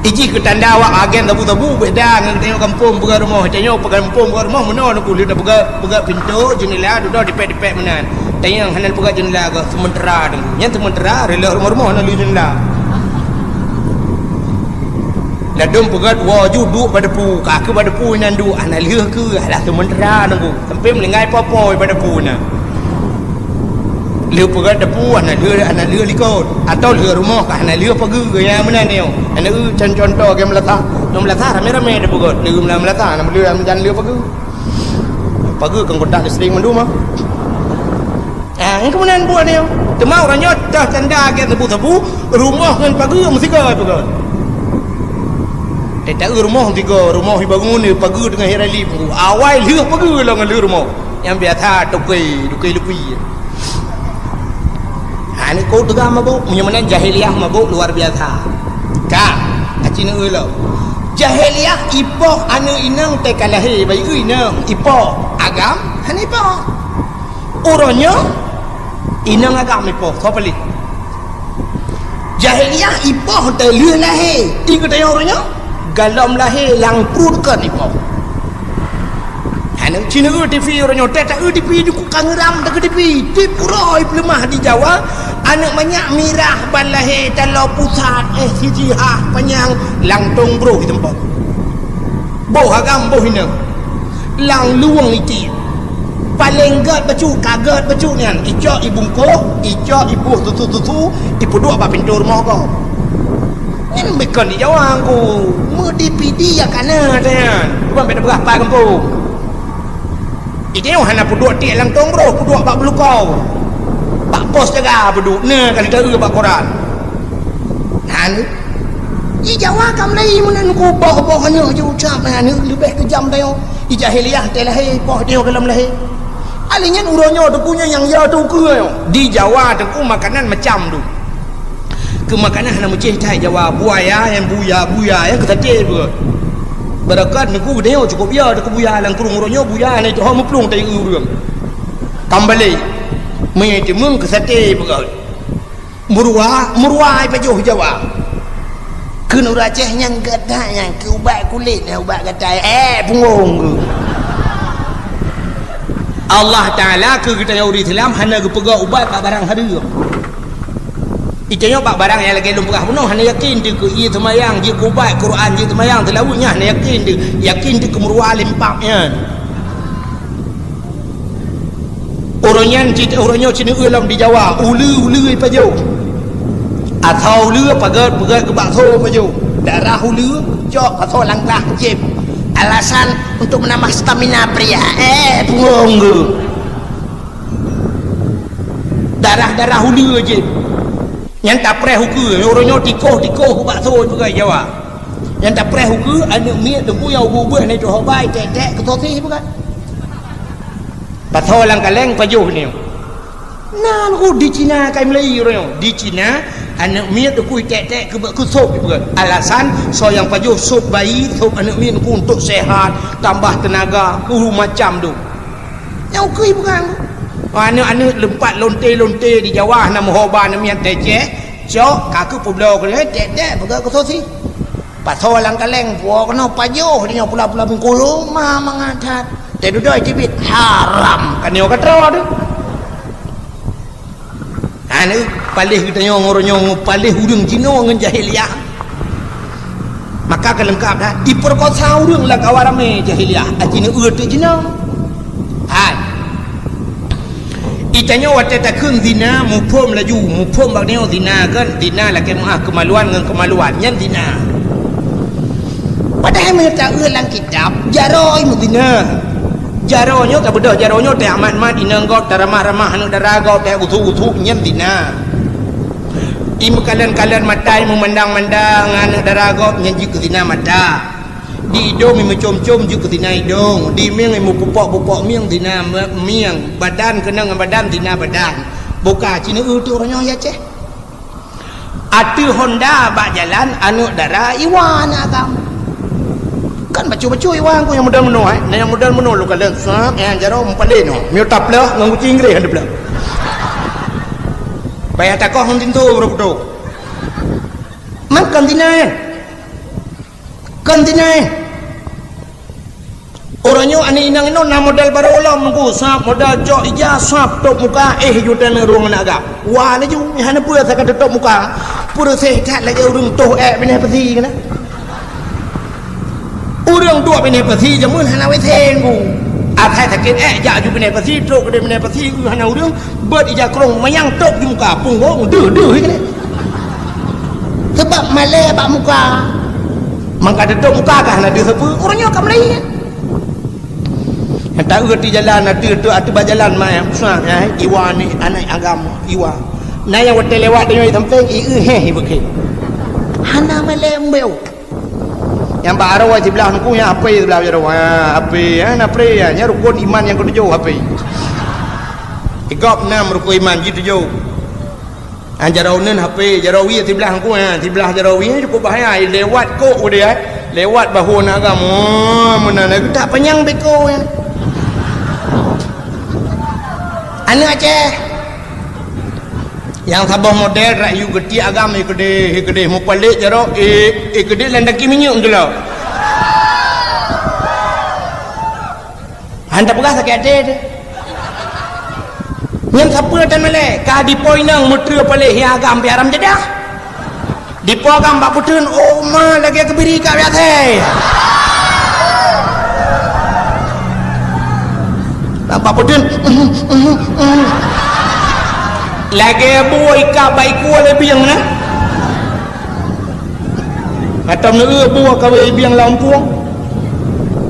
Iji keu tanda awak agen sabu-sabu beda ngon geutanyoe gampông peugöt rumoh. Tanyoe peugöt gampông peugöt rumoh meunoe Teungku, lheueh tapeugöt, peugöt pintoe, jeundela, dudoe dipèt-dipèt meunan. Tanyoe hana peugöt jeundela geuh, seumeutara Teungku. Nyan seumeutara, reuloh rumoh-rumoh na lheueh jeundela. Ladôm peugöt woe ju duek bak depu, ka keuh bak depu inan duek, hana lheueh keuh, alah seumeutara Teungku. Sampoe meuninggai po-po bak depu na. Lheueh peugöt depu hana lheueh, hana lheueh likot. Atau lheueh rumoh ka hana lheueh pageue, nyang meunan nyoe. Hana eu con-, contoh lagèe meulasah. Nyoe meulasah ramé-ramé tapeugöt. Lheueh meulasah, meulasah hana lheueh, hana lheueh pageue. Pageue kan kontak listrik mandum ah. Ah, nyang keunan buet nyoe. Teuma ureueng nyoe teuh tanda lagèe sabu-sabu, rumoh ngon pageue meusigoe peugöt. Teuta rumoh meusigoe, rumoh ibangun, pageue teungoh irali. Awai lheueh pageue lom ngon lheueh rumoh. Nyang biasa toke, toke lupi. Ha, ni kok teuga mabôk, meunyoe meunan jahiliyah mabôk luar biasa. Ka, aci neueu lom. Jahiliyah ipoh aneuk inong teuka lahé, bayeue inong ipoh, agam hana ipoh. Uroe nyoe inong agam ipoh, soe paléh? Jahiliyah ipoh teuh lheueh lahé, di geutanyoe uroe nyoe galom lahé lam pruet kon ipoh. Aneuk ci neueu TV uroe nyoe, teuta eu TV ju ka ngeuram teuh keu TV. Tiep uroe peuleumah di Jawa, aneuk manyak mirah ban lahé taloe pusat, eh, siji hah panyang, langtong broh di teumpat. Boh agam boh inong. Lam luwang itiek. Paleng gét bacut, ka gét bacut nyan. Icok ibungkôh, icok iboh susu-susu, ipeuduek bak pintoe rumoh gob. Nyan bukon di Jawa ku. Meudi-pidi ya kana nyan. Bukan beda beurah pai gampông. Ijeueng hana peuduek tiek lam tông broh, peuduek bak beulukau. Bak pos jaga peuduek, na ka lheueh bak koran. Hana. Di Jawa ka mulai meunan ku boh-boh aneuk ju ucab aneuk leubeh keujam tanyoe. Di jahiliyah teuh lahé, poh tanyoe gohlom lahé. Ali nyan uroe nyoe teungku nyan nyang ya teungku nyoe. Di Jawa teungku makanan macam tu. Keu makanan hana meucéh that Jawa, buaya nyang buya, buya nyang keu saté beuet. Beureukat neuk geutanyoe cukôp ya, teuka buya lam krueng uroe nyoe buya hana jiteuho meuplueng tai ureueng. Kambalé, mie timeung keu saté beuet. Meuruwa, meuruwa ipajoh Jawa. Keu ureueng Aceh nyang gét that nyan keu ubat kulét, ubat gatai, eh, punggong geuh. Allah Taala keu geutanyoe ureueng Islam hana geupeugah ubat bak barang hareuem. Itanyoe bak barang nyang lagèe lôn peugah bunoe hana yakin teuh keu ie seumayang, jeuet keu ubat Quran, jeuet seumayang seulaweuet nyan hana yakin teuh. Yakin teuh keu meuruwa lempap nyan. Uroe nyan cit, uroe nyoe cit neueu lom di Jawa, uleue-uleue ipajoh. Asoe uleue peugét-peugét keu bakso ipajoh. Darah uleue cok asoe lam glah jieb. Alasan untuk menambah stamina pria. Eh, punggong geuh. Darah-darah uleue jih. Nyan tapreh ukeue, uroe nyoe tikoh-tikoh bakso peugah Jawa. Nyan tapreh ukeue, aneuk miet teungku nyang ubeut-ubeut hana jiteuho bai, tek-tek keu sosis peugah. Pasoe lam kaleng pajoh nyoe. Nan ku di Cina kai meulai uroe nyoe. Di Cina, aneuk miet teungku tek-tek keu, keu sop peugah. Alasan, soe nyang pajoh sop bayi, sop aneuk miet teungku untuk sehat, tambah tenaga, uh, macam tu. Nyang ukeue bukan. Aneuk-aneuk leumpat lonte-lonte di Jawa hana meuho ba aneuk miet teucéh, cok ka keu peubloe keu tek-tek peugah keu sosis. Pasoe lam kaleng, puwoe keunoe pajoh di nyoe pula-pula bungkulu, ma mangat that. Teududoe cibit, haram. Kan nyoe ka troh tu. Aneuk paléh geutanyoe ngon uroe nyoe paléh ureueng jinoe ngon jahiliyah. Maka ka leungkap dah, diperkosa ureueng lam kawan ramé jahiliyah, aci neueu teuk jinoe. Hai. Itanyoe watèe takheun zina, muphom laju, muphom bak nyoe zina kan, zina lakèe meu'ah keumaluan ngon keumaluan, nyan zina. Padahai meunyoe taeu lam kitab, jaroe meuzina. Jaroe nyoe tabeudôh, jaroe nyoe teuamat-mat inong gob, taramah-ramah aneuk dara gob, teuusuk-usuk, nyan zina. Imeukalon-kalon mata, imeumandang-mandang aneuk dara gob, nyan jeuet keu zina mata. Di idong imeucom-com jeuet keu zina idong, di mieng imeupupok-pupok mieng zina me-, mieng, badan keunong ngon badan zina badan. Boh ka ci neueu teuk uroe nyoe ya ceh. Ateueh honda bak jalan aneuk dara iwa aneuk agam. Kan bacut-bacut iwa ku nyang model meunoe, eh. Nah nyang model meunoe lôn kalon sab, nyang jaroe meupaléh nyoe. Miyueb tapleuh ngon guci Inggréh han tapleuh. Payah takoh ngon tinto baru kuto. Man kon zina, eh. Kon zina, eh. Uroe nyoe aneuk inong inoe na model barô lom nunggu, sab model cok ija, sab tôp muka, eh, ju teuneuk rueng aneuk agam. Wa laju, hana peue asai ka teutôp muka. Peureuseh that lagèe ureueng toh ék binéh pasi keunan. Ureueng duek binéh pasi jameun hana W C nunggu. Asai sakét ék jak ju binéh pasi, trok keudéh binéh pasi, eu hana ureueng, beuet ija krông manyang tôp di muka, punggong deuh-deuh keunan. Sabab malèe bak muka. Mangka teutôp muka ka hana deuh sapeue, uroe nyoe ka mulai. Nyang taeu di jalan, ateueh, ateueh, ateueh bak jalan, ma, eh, susah, eh, iwa ni, aneuk agam, iwa. Na nyang watèe lewat tanyoe sampéng, i, eu, heh, i, beukhe. Hana malèe mbeu. Nyang bak aroe siblah nungku, nyang apé siblah jaroe. Ha, apé, ha, na apé, ha. Nyan rukon iman nyang keutujôh, apé. Di gob nam rukon iman, jitujôh. Ha, jaroe uneun apé, jaroe wie siblah nungku, ha. Siblah jaroe wie cukôp bahaya, lewat kok udeh, ha. Lewat bahu aneuk agam. Oh, meunan, ha. Geutak panyang beko, ha. Aneuk Aceh. Nyang saboh model rak yue geutiek agam, eh keudéh, eh keudéh mupalek jaroe, eh, eh keudéh lam tangki minyeuk geulok. Han tapeugah sakét até teuh. Nyan sapeue tan malèe, ka dipo inong meuteue palek hi agam pih haram jadah. Dipo agam bak peuteun, oh ma lagèe keubiri ka biasa. Bak peuteun. Lagèe bue ikab bak iku lé bieng na. Atau meu bue kawé bieng lam pueng.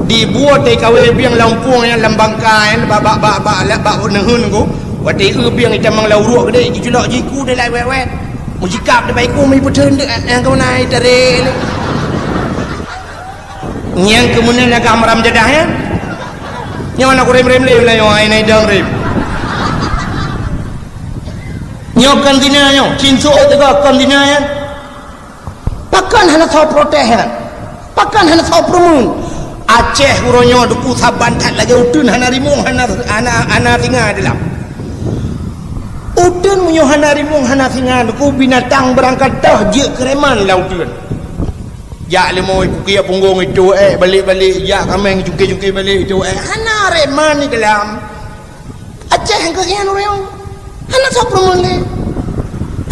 Di bue teuh kawé bieng lam pueng nyang lam bangka nyan bak, bak, bak, bak, bak, bak neuheun ku. Watèe eu bieng itamong lam uruek geude, jiculok jiku deh lai wet-wet. Mujikab deh bak iku, meuipeutreun deh, eh, eh, keu meunan, eh, tarek. Nyang keu meunan lagak maram jadah, ya. Nyoe na kurem-rem lé, ulah nyoe, ai nai dong rem. Nyoe kon zina nyoe, cin suok teuga kon zina, ya. Pakon hana soe protes nyan? Pakon hana soe peureumeun? Aceh uroe nyoe duku saban that lagèe uteuen hana rimueng, hana, hana, hana singa dilam. Uteuen meunyoe hana rimueng, hana singa, duku binatang beurangkat toh jeuet keu reman lam uteuen. Jak leumo ipukia punggong itu, eh, balek-balek, jak kaméng cuki-cuki balek itu, eh, hana reman dilam. Aceh nyang keuh nyan ureueng. Hana soe peureumeun lé.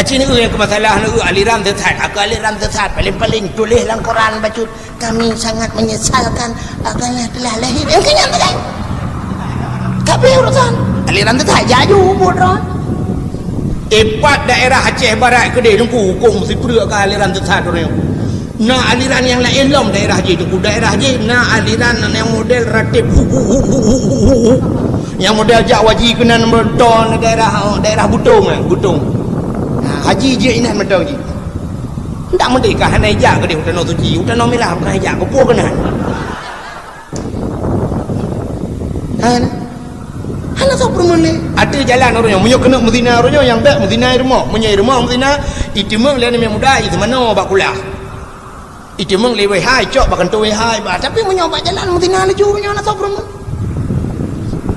Aceh ni nyang keu masalah ni aliran sesat. Aku aliran sesat. Paling-paling tuléh lam koran bacut, "Kami sangat menyesalkan Abdallah telah lahir." Nyang keu nyan sagai. Tapi urusan aliran sesat jaju buet droe. Ipat daerah Aceh Barat keudeh teungku huköm sipreuk keu aliran sesat ureueng. Na aliran nyang laén lom daerah jih, teungku, daerah jih na aliran nyang model ratib hu, hu, hu. Nyang model jak haji keunan meuton daerah, daerah Butong, eh, Butong. Ha, haji jih inan meuton jih. Ndak merdeka hana ijak keudeh u Tanoh Suci, u Tanoh Mirah bukan ijak, keupeue keunan. Ha, nah. Hana soe peureumeun lé. Ateueh jalan ureueng nyoe, meunyoe keuneuk meuzina ureueng nyoe nyang bèk meuzina i rumoh, meunyoe i rumoh meuzina, iteumeung lé aneuk muda, i seumanoe bak kulah. Iteumeung lé W H, icok bak kantô W H, bah, tapi meunyoe bak jalan meuzina laju, nyoe na soe peureumeun.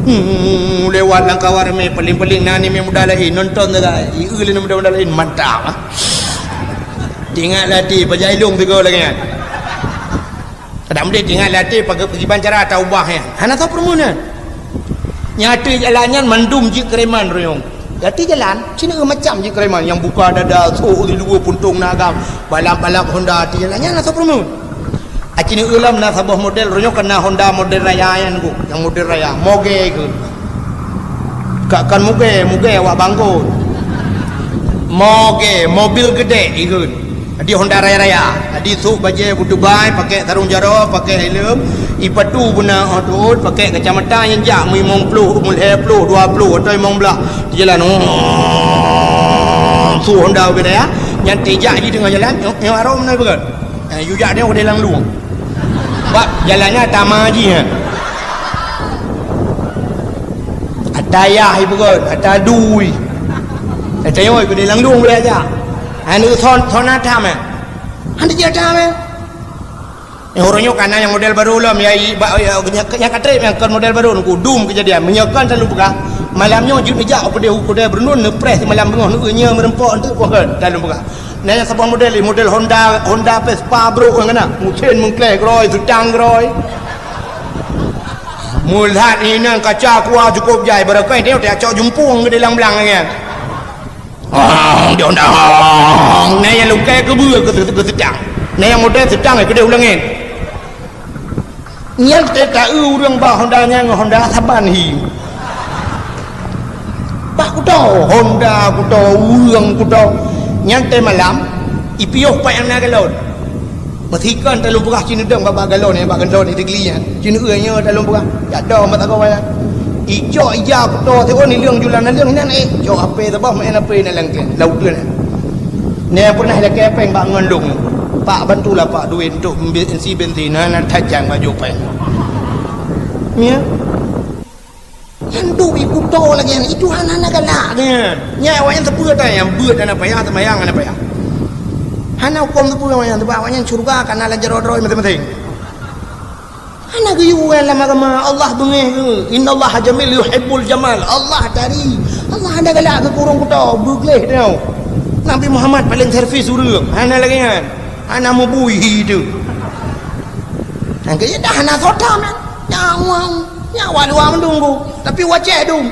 Hmm, lewat lam kawan ramé, paling-paling na aneuk muda laén nonton sagai, i eu lé aneuk muda-muda laén, mantap, ah. Teuingat lé até, pajan ilong sigoe lagèe nyan. Kadang meunan teuingat lé até, pageu-, pakriban cara taubah nyan. Hana soe peureumeun nyan. Nyang ateueh jalan nyan mandum jeuet keu reman royong. Ateueh jalan, sineuk macam jeuet keu reman. Nyang buka dada, sôk di luwa puntông na agam, balap-balap Honda ateueh jalan nyan hana soe peureumeun. Aci neueu lom na saboh model, roh nyoe ka na Honda model raya nyan, Bu, nyang model raya, mogè keu. Ka kon mugè, mugè awak bangkot. Mogè, mobil geudè ikheun. Jadi Honda raya-raya. Jadi sôk bajèe beutubai, pakè sarông jaroe, pakè helm, ipatu beuna 'oh tuôt, pakè kacamata nyang jak meulimong ploh, meulhèe ploh, dua ploh atau limong blah. Di jalan, oh, sôk Honda geudè, ya. Nyan teuh jak jih teungoh jalan, nyoe, nyoe arôm na beugèt. Eh, yue jak nyoe keudéh lam lueng. Bak jalan nyan tama jih nyan. Ata yah ipeugöt, ata dui. Ata nyoe keudéh lam lueng boleh jak. Hana son, son ata meh. Hana jeuet ata meh. Nyoe uroe nyoe ka na nyang model barô lom, ya, i, ba, ya, nyang, nyang ka trép nyang kon model barô, nungku dum keujadian. Meunyoe kon selalu peugah, malam nyoe jeuet neujak u keudéh, u keudéh Beurundun, neupreh simalam beungoh, neueu nyoe meureumpok, enteuk poh kon, selalu peugah. Na nyang saboh model, model Honda, Honda Vespa brôk nyang na. Meusén meungkléh keurôi, seutang keurôi. Meulat inan kaca kuah cukôp jai, barangkahi teuh tacok jumpueng keu di lam blang nyan. Ong, di Honda, ong. Na nyang lungkai keubeue keu, keu seutang. Na nyang model seutang keudéh u langét. Nyan teuh taeu ureueng bak Honda nyan ngon Honda saban hi. Bak kuto, Honda kuto, ureueng kuto. Nyan teuh malam, ipiôh pat nyang na galon. Meusikon talôn peugah ci neudong bak, bak galon nyan, bak galon nyan, teugeuli nyan. Ci neueu nyoe talôn peugah, jak dong bak sagoe nyan. Icok ija kuto siôn, ileueng julan naleueng inan, eh, cok H P saboh, main H P na lam, lam uteuen nyan. Nyan pernah ilakèe péng bak ngon lôn. Pak, bantulah Pak duit untuk mbe-, isi bensin, na, na tajang baju péng. Ya. Nyan duek i kuto lagèe nyan, itu hana na galak nyan. Nyan awak nyan teupeue tai, nyang beuet hana payah, seumayang hana payah. Hana huköm teupeue awak nyan, sebab awak nyan syeuruga ka na lam jaroe droe maséng-maséng. Hana geuyue lam agama, Allah beungéh geuh. Innallaha jamil yuhibbul jamal. Allah tari. Allah hana galak keu ureueng kuto, beugleh teuh. Nabi Muhammad paléng servis ureueng, hana lagèe nyan. Hana meubui hi teuh. Nyang keu dah hana soe tham nyan. Nyan awak, nyan awak luwa mandum ku. Tapi u Aceh dum.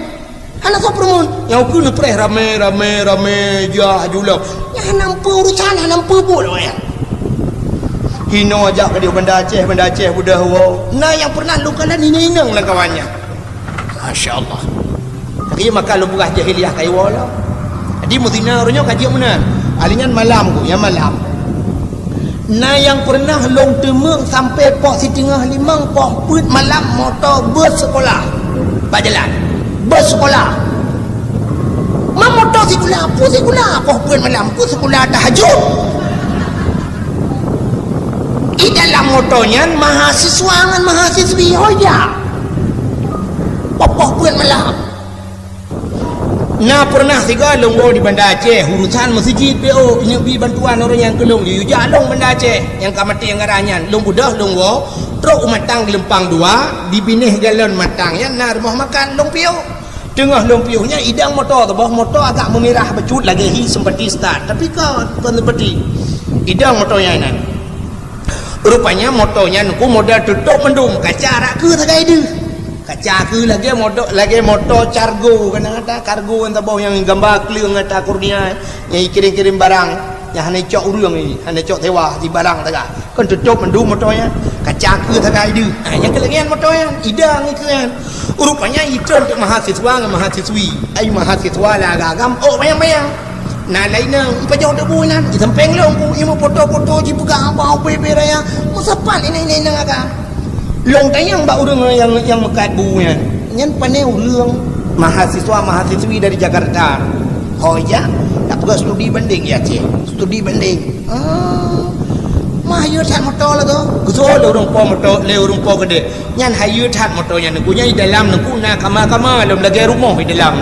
Hana soe peureumeun. Nyang ukeue neupreh ramé, ramé, ramé, jah, julok. Nyan hana meupeue urusan, hana meupeue buet awak nyan. Hinoe jak keudéh Banda Aceh, Banda Aceh beudôh woe. Na nyang pernah lôn kalon inong-inong lam kawan nyan. Ha, Masya Allah. Tapi maka lôn peugah jahiliyah ka iwoe lom. Jadi meuzina uroe nyoe ka jeuet meunan. Ahli nyan malam ku, nyang malam. Na nyang pernah lôn teumeung sampai poh siteungoh limong, poh peuet malam moto bus sekolah. Bak jalan. Bus sekolah. Ma moto sikula, peue sikula, poh peuet malam, peue sikula tahajud. Di dalam moto nyan mahasiswa ngon mahasiswi hoja. Poh peuet malam. Na pernah sigoe lôn woe di Banda Aceh, urusan meuseujid P O, inyoe bi bantuan ureueng nyang keu lôn, yue jak lôn Banda Aceh, nyang ka maté nyang garah nyan, lôn beudôh lôn woe, trok u Matang Geulumpang Dua, di binéh galon Matang nyan na rumoh makan lôn piôh. Teungoh lôn piôh nyan idang moto teuboh, moto agak meumirah bacut lagèe hi sempati start, tapi kon, kon sempati. Idang moto nyan inan. Rupanya moto nyan ku model tutôp mandum, kaca rak keue sagai deuh. Kaca keue lagèe moto, lagèe moto cargo, kadang-kadang kargo nyang teuboh nyang gamba kleueng ata kurnia, nyang kirém-kirém barang, nyang hana icok ureueng, hana icok sewa, di barang sagai. Kon tutôp mandum moto nyan. Kaca keue sagai deuh. Ha, nyang keu lagèe nyan moto nyan. Idang keue nyan. Rupanya itrön teuk mahasiswa ngon mahasiswi. Ai mahasiswa lam agam, oh, bayang-bayang. Na laén nyan, ipajoh teuk bu nyan. Isampéng lôn ku, imeupoto-poto, jipeugah haba ubé-ubé raya. Meusapat inong-inong agam. Lôn tanyong bak ureueng nyang, nyang meukat bu nyan. Nyan pané ureueng mahasiswa-mahasiswi dari Jakarta. Ho ija, tapeugah studi banding ya, Ceh. Studi banding. Ah, mah yue that moto lagoe. Geusoe lé ureueng po moto, lé ureueng po keudè. Nyan hayeu that moto nyan, geuh nyan di dalam nyan geuh na kama-kama lom lagèe rumoh di dalam.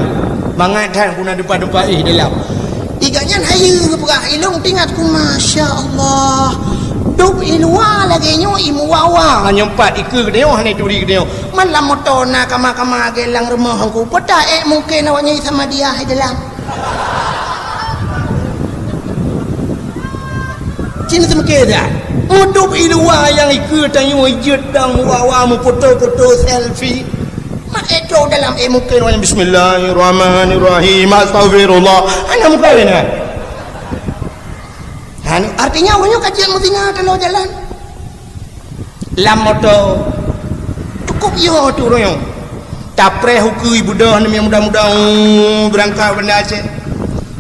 Mangat that geuh na deumpa-deumpa éh di dalam. Di gobnyan hayeu geupeugah, ilôn teuingat ku, masya Allah. Dum i luwa lagèe nyoe i muwa-wa ngon nyoe pat, i keue geutanyoe hana turi geutanyoe. Man lam moto na kama-kama lagèe lam rumoh ku. Peue ta ék mungken awak nyan i Samadiyah di dalam. Cit seumeukeda. Udeb i luwa nyang i keue tanyoe jeuet dang muwa-wa meufoto-foto selfie. Mak ék trok dalam ék mungken awak nyan bismillahirrahmanirrahim, astaghfirullah. Hana mungken nyan. Hana, artinya ureueng nyoe ka jeuet meuzina taloe jalan. Lam moto. Cukup yo tu ureueng nyoe. Tapreh ukeue ibeudôh aneuk muda-muda, beurangkat u Banda Aceh.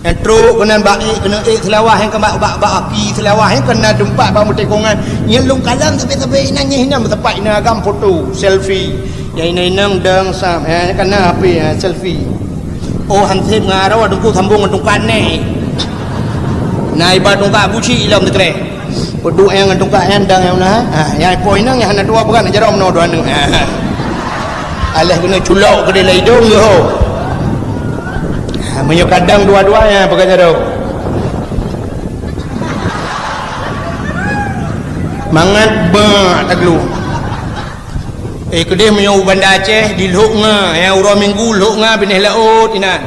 Nyang trok keunan bak ék, keuneuk ék Seulawah nyang ka bak, bak, bak aki Seulawah nyang ka na teumpat bak meutekongan. Nyan lôn kalon sabe-sabe inan nyan hinan meusapat inan agam foto, selfie. Nyang inong-inong dong sam, eh, nyang ka na H P, eh, selfie. Oh, han sép ngon aroe teungku sambong ngon tungkat nèk. Na iba tungkat buci ilom teukreh. Peuduek nyang ngon tungkat nyan dang nyang na. Ha, nyang ipo inong nyang hana tuwoe peugah na jaroe meunoe dua aneuk. Ha. Alah keuneuk culok keudeh lam idong geuh. Ha, meunyoe kadang dua-dua nyang peugah jaroe. Mangat bak taglu. Eh, keudeh meunyoe u Banda Aceh, di Lhok Nga, nyang uroe Minggu Lhok Nga binéh laôt inan.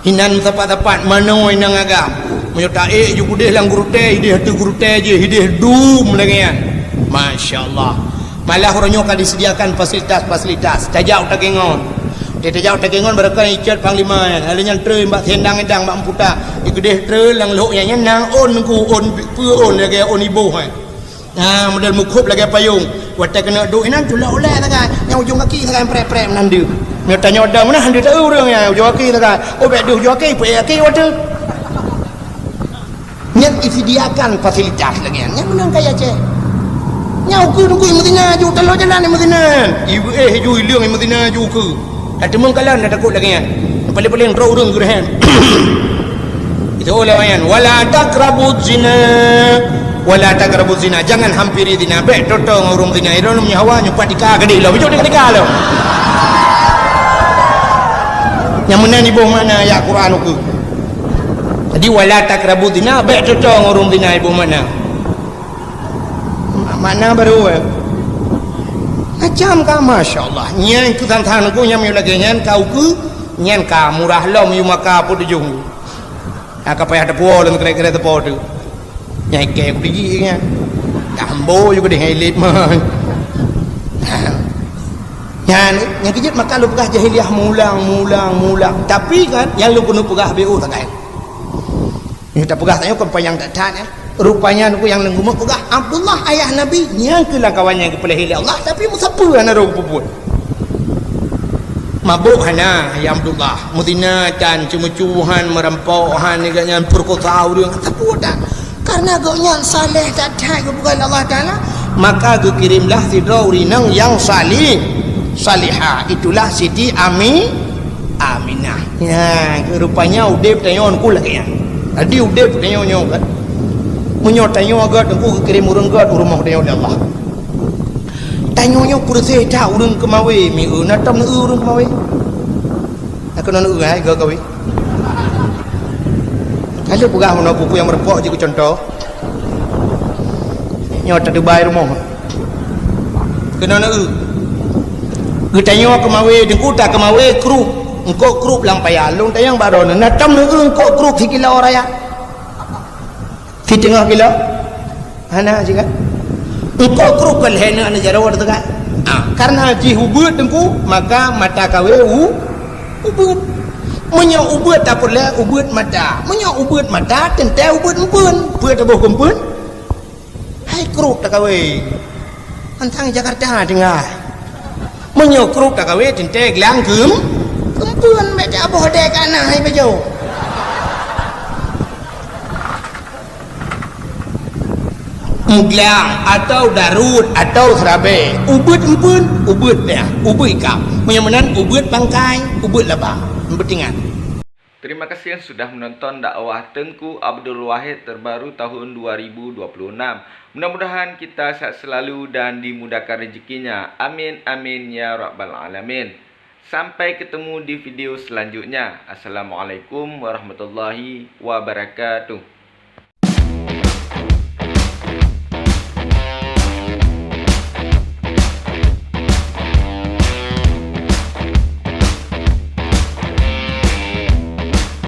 Inan meusapat-sapat manoe inong agam. Meunyoe taék ju keudeh lam gurutèe, ideh ateueh gurutèe jih, ideh dum lagèe nyan. Masya Allah. Malah uroe nyoe ka disediakan fasilitas-fasilitas. Tajak u Takengon. Di tajak u Takengon barokon icot panglima nyan. Lalu nyan treun bak Sendang Idang bak Meuputa. Di keudeh treun lam Lhok nyan, nyan na ôn ngon ôn peue ôn lagèe ôn iboh nyan. Nah, model meukhôb lagèe payông. Watèe keuneuk duek inan culok ulèe sagai. Nyang ujông gaki sagai prèk-prèk meunan deuh. Meunyoe tanyoe dong meunan han deuh taeu ureueng nyan ujông gaki sagai. Oh, bèk deuh ujông gaki, peuék gaki watèe. Nyan disediakan fasilitas lagèe nyan. Nyan meunan kaya Aceh. Nyang ukeue teungku i meuzina ju taloe jalan i meuzina. Ibu éh ju ileueng i meuzina ju ukeue. Ka teumeung kalon dah takot lagèe nyan. Paléng-paléng droe ureueng geureuhem. Itu ulama nyan, "Wala taqrabuz zina, wala taqrabuz zina." Jangan hampiri zina. Bèk toe-toe ngon ureueng zina. Ilôn meunyoe hawa nyoe pat tika keudeh lom. Bijôk tika lom. Nyang meunan iboh makna ayat Quran ukeue. Jadi, "Wala taqrabuz zina," bèk toe-toe ngon ureueng zina iboh makna. Makna baru, eh. Macam ka, masya Allah. Nyan keu sang-sang nangku nyang meunyoe lagèe nyan ka ukeue, nyan ka murah lom yue maka peue tujoh. Ka payah teupuwoe lom kira-kira teupo tu. Nyan ikèe ku biji nyan. Ka hambo ju keudeh nyan ilet mah. Nyan, nyan keu jeuet maka lôn peugah jahiliyah mulang, mulang, mulang. Tapi kan, nyang lôn keuneuk peugah B O sagai. Nyoe tapeugah tanyoe kon panyang that-that, eh. Rupanya nangku nyang lôn geumeuk peugah, Abdullah ayah Nabi, nyan keuh lam kawan nyang geupeulahé lé Allah, tapi meusapeue hana roh geupeubuet. Mabôk hana, ya Abdullah. Meuzina tan, ceumeucue han, meurampok han, gobnyan peurkosa ureuëng. Tapi dak, karena gobnyan saleh that-that geupeugah lé Allah Taala, maka geukirém lah sidroe ureuëng inong nyang salih, salihah. Itulah Siti Ami, Aminah. Ya, rupanya udeb tanyoe ngon ku lagée nyan. Jadi udeb tanyoe nyoe kan. Meunyoe tanyoe gét, Teungku geukirém ureuëng gét u rumoh tanyoe lé Allah. Tanyoe nyoe peureuséh that ureuëng keumawé, mi eu na tom neu eu ureuëng keumawé. Na keunoe neu eu hai gét kawé. Ka lheueh peugah meunoe buku nyang meureumpok jih keu cuntoh. Nyoe tateubai rumoh. Keunoe neu eu. Geutanyoe keumawé, Teungku ta keumawé krup. Eungkôt krup lam paya. Lôn tanyong bak droeneuh, na tom neu eu eungkôt krup sikilo raya? Siteungoh kilo? Hana sigat. Eungkôt krup kon lhée neu aneuëk jaroe teuka. Ah, karena jih ubeuet Teungku, maka mata kawé u, ubeuet. Meunyoe ubeuet tapeureulée ubeuet mata. Meunyoe ubeuet mata teuntée ubeuet eumpeuen. Peue taboh keu eumpeuen? Hai krup takawé. Antang Jakarta tinggai. Meunyoe krup takawé teuntée glang keu eumpeuen, bék taboh dée ka na hai bajoe. Meuglang atau daruet atau seurabée, ubeuet eumpeuen, ubeuet pih, ubeuet ikab. Meunyoe meunan ubeuet bangkai, ubeuet laba. Beutingat. Terima kasih yang sudah menonton dakwah Teungku Abdul Wahid terbaru tahun dua ribu dua puluh enam. Mudah-mudahan kita sehat selalu dan dimudahkan rezekinya. Amin, amin, ya rabbal alamin. Sampai ketemu di video selanjutnya. Assalamualaikum warahmatullahi wabarakatuh.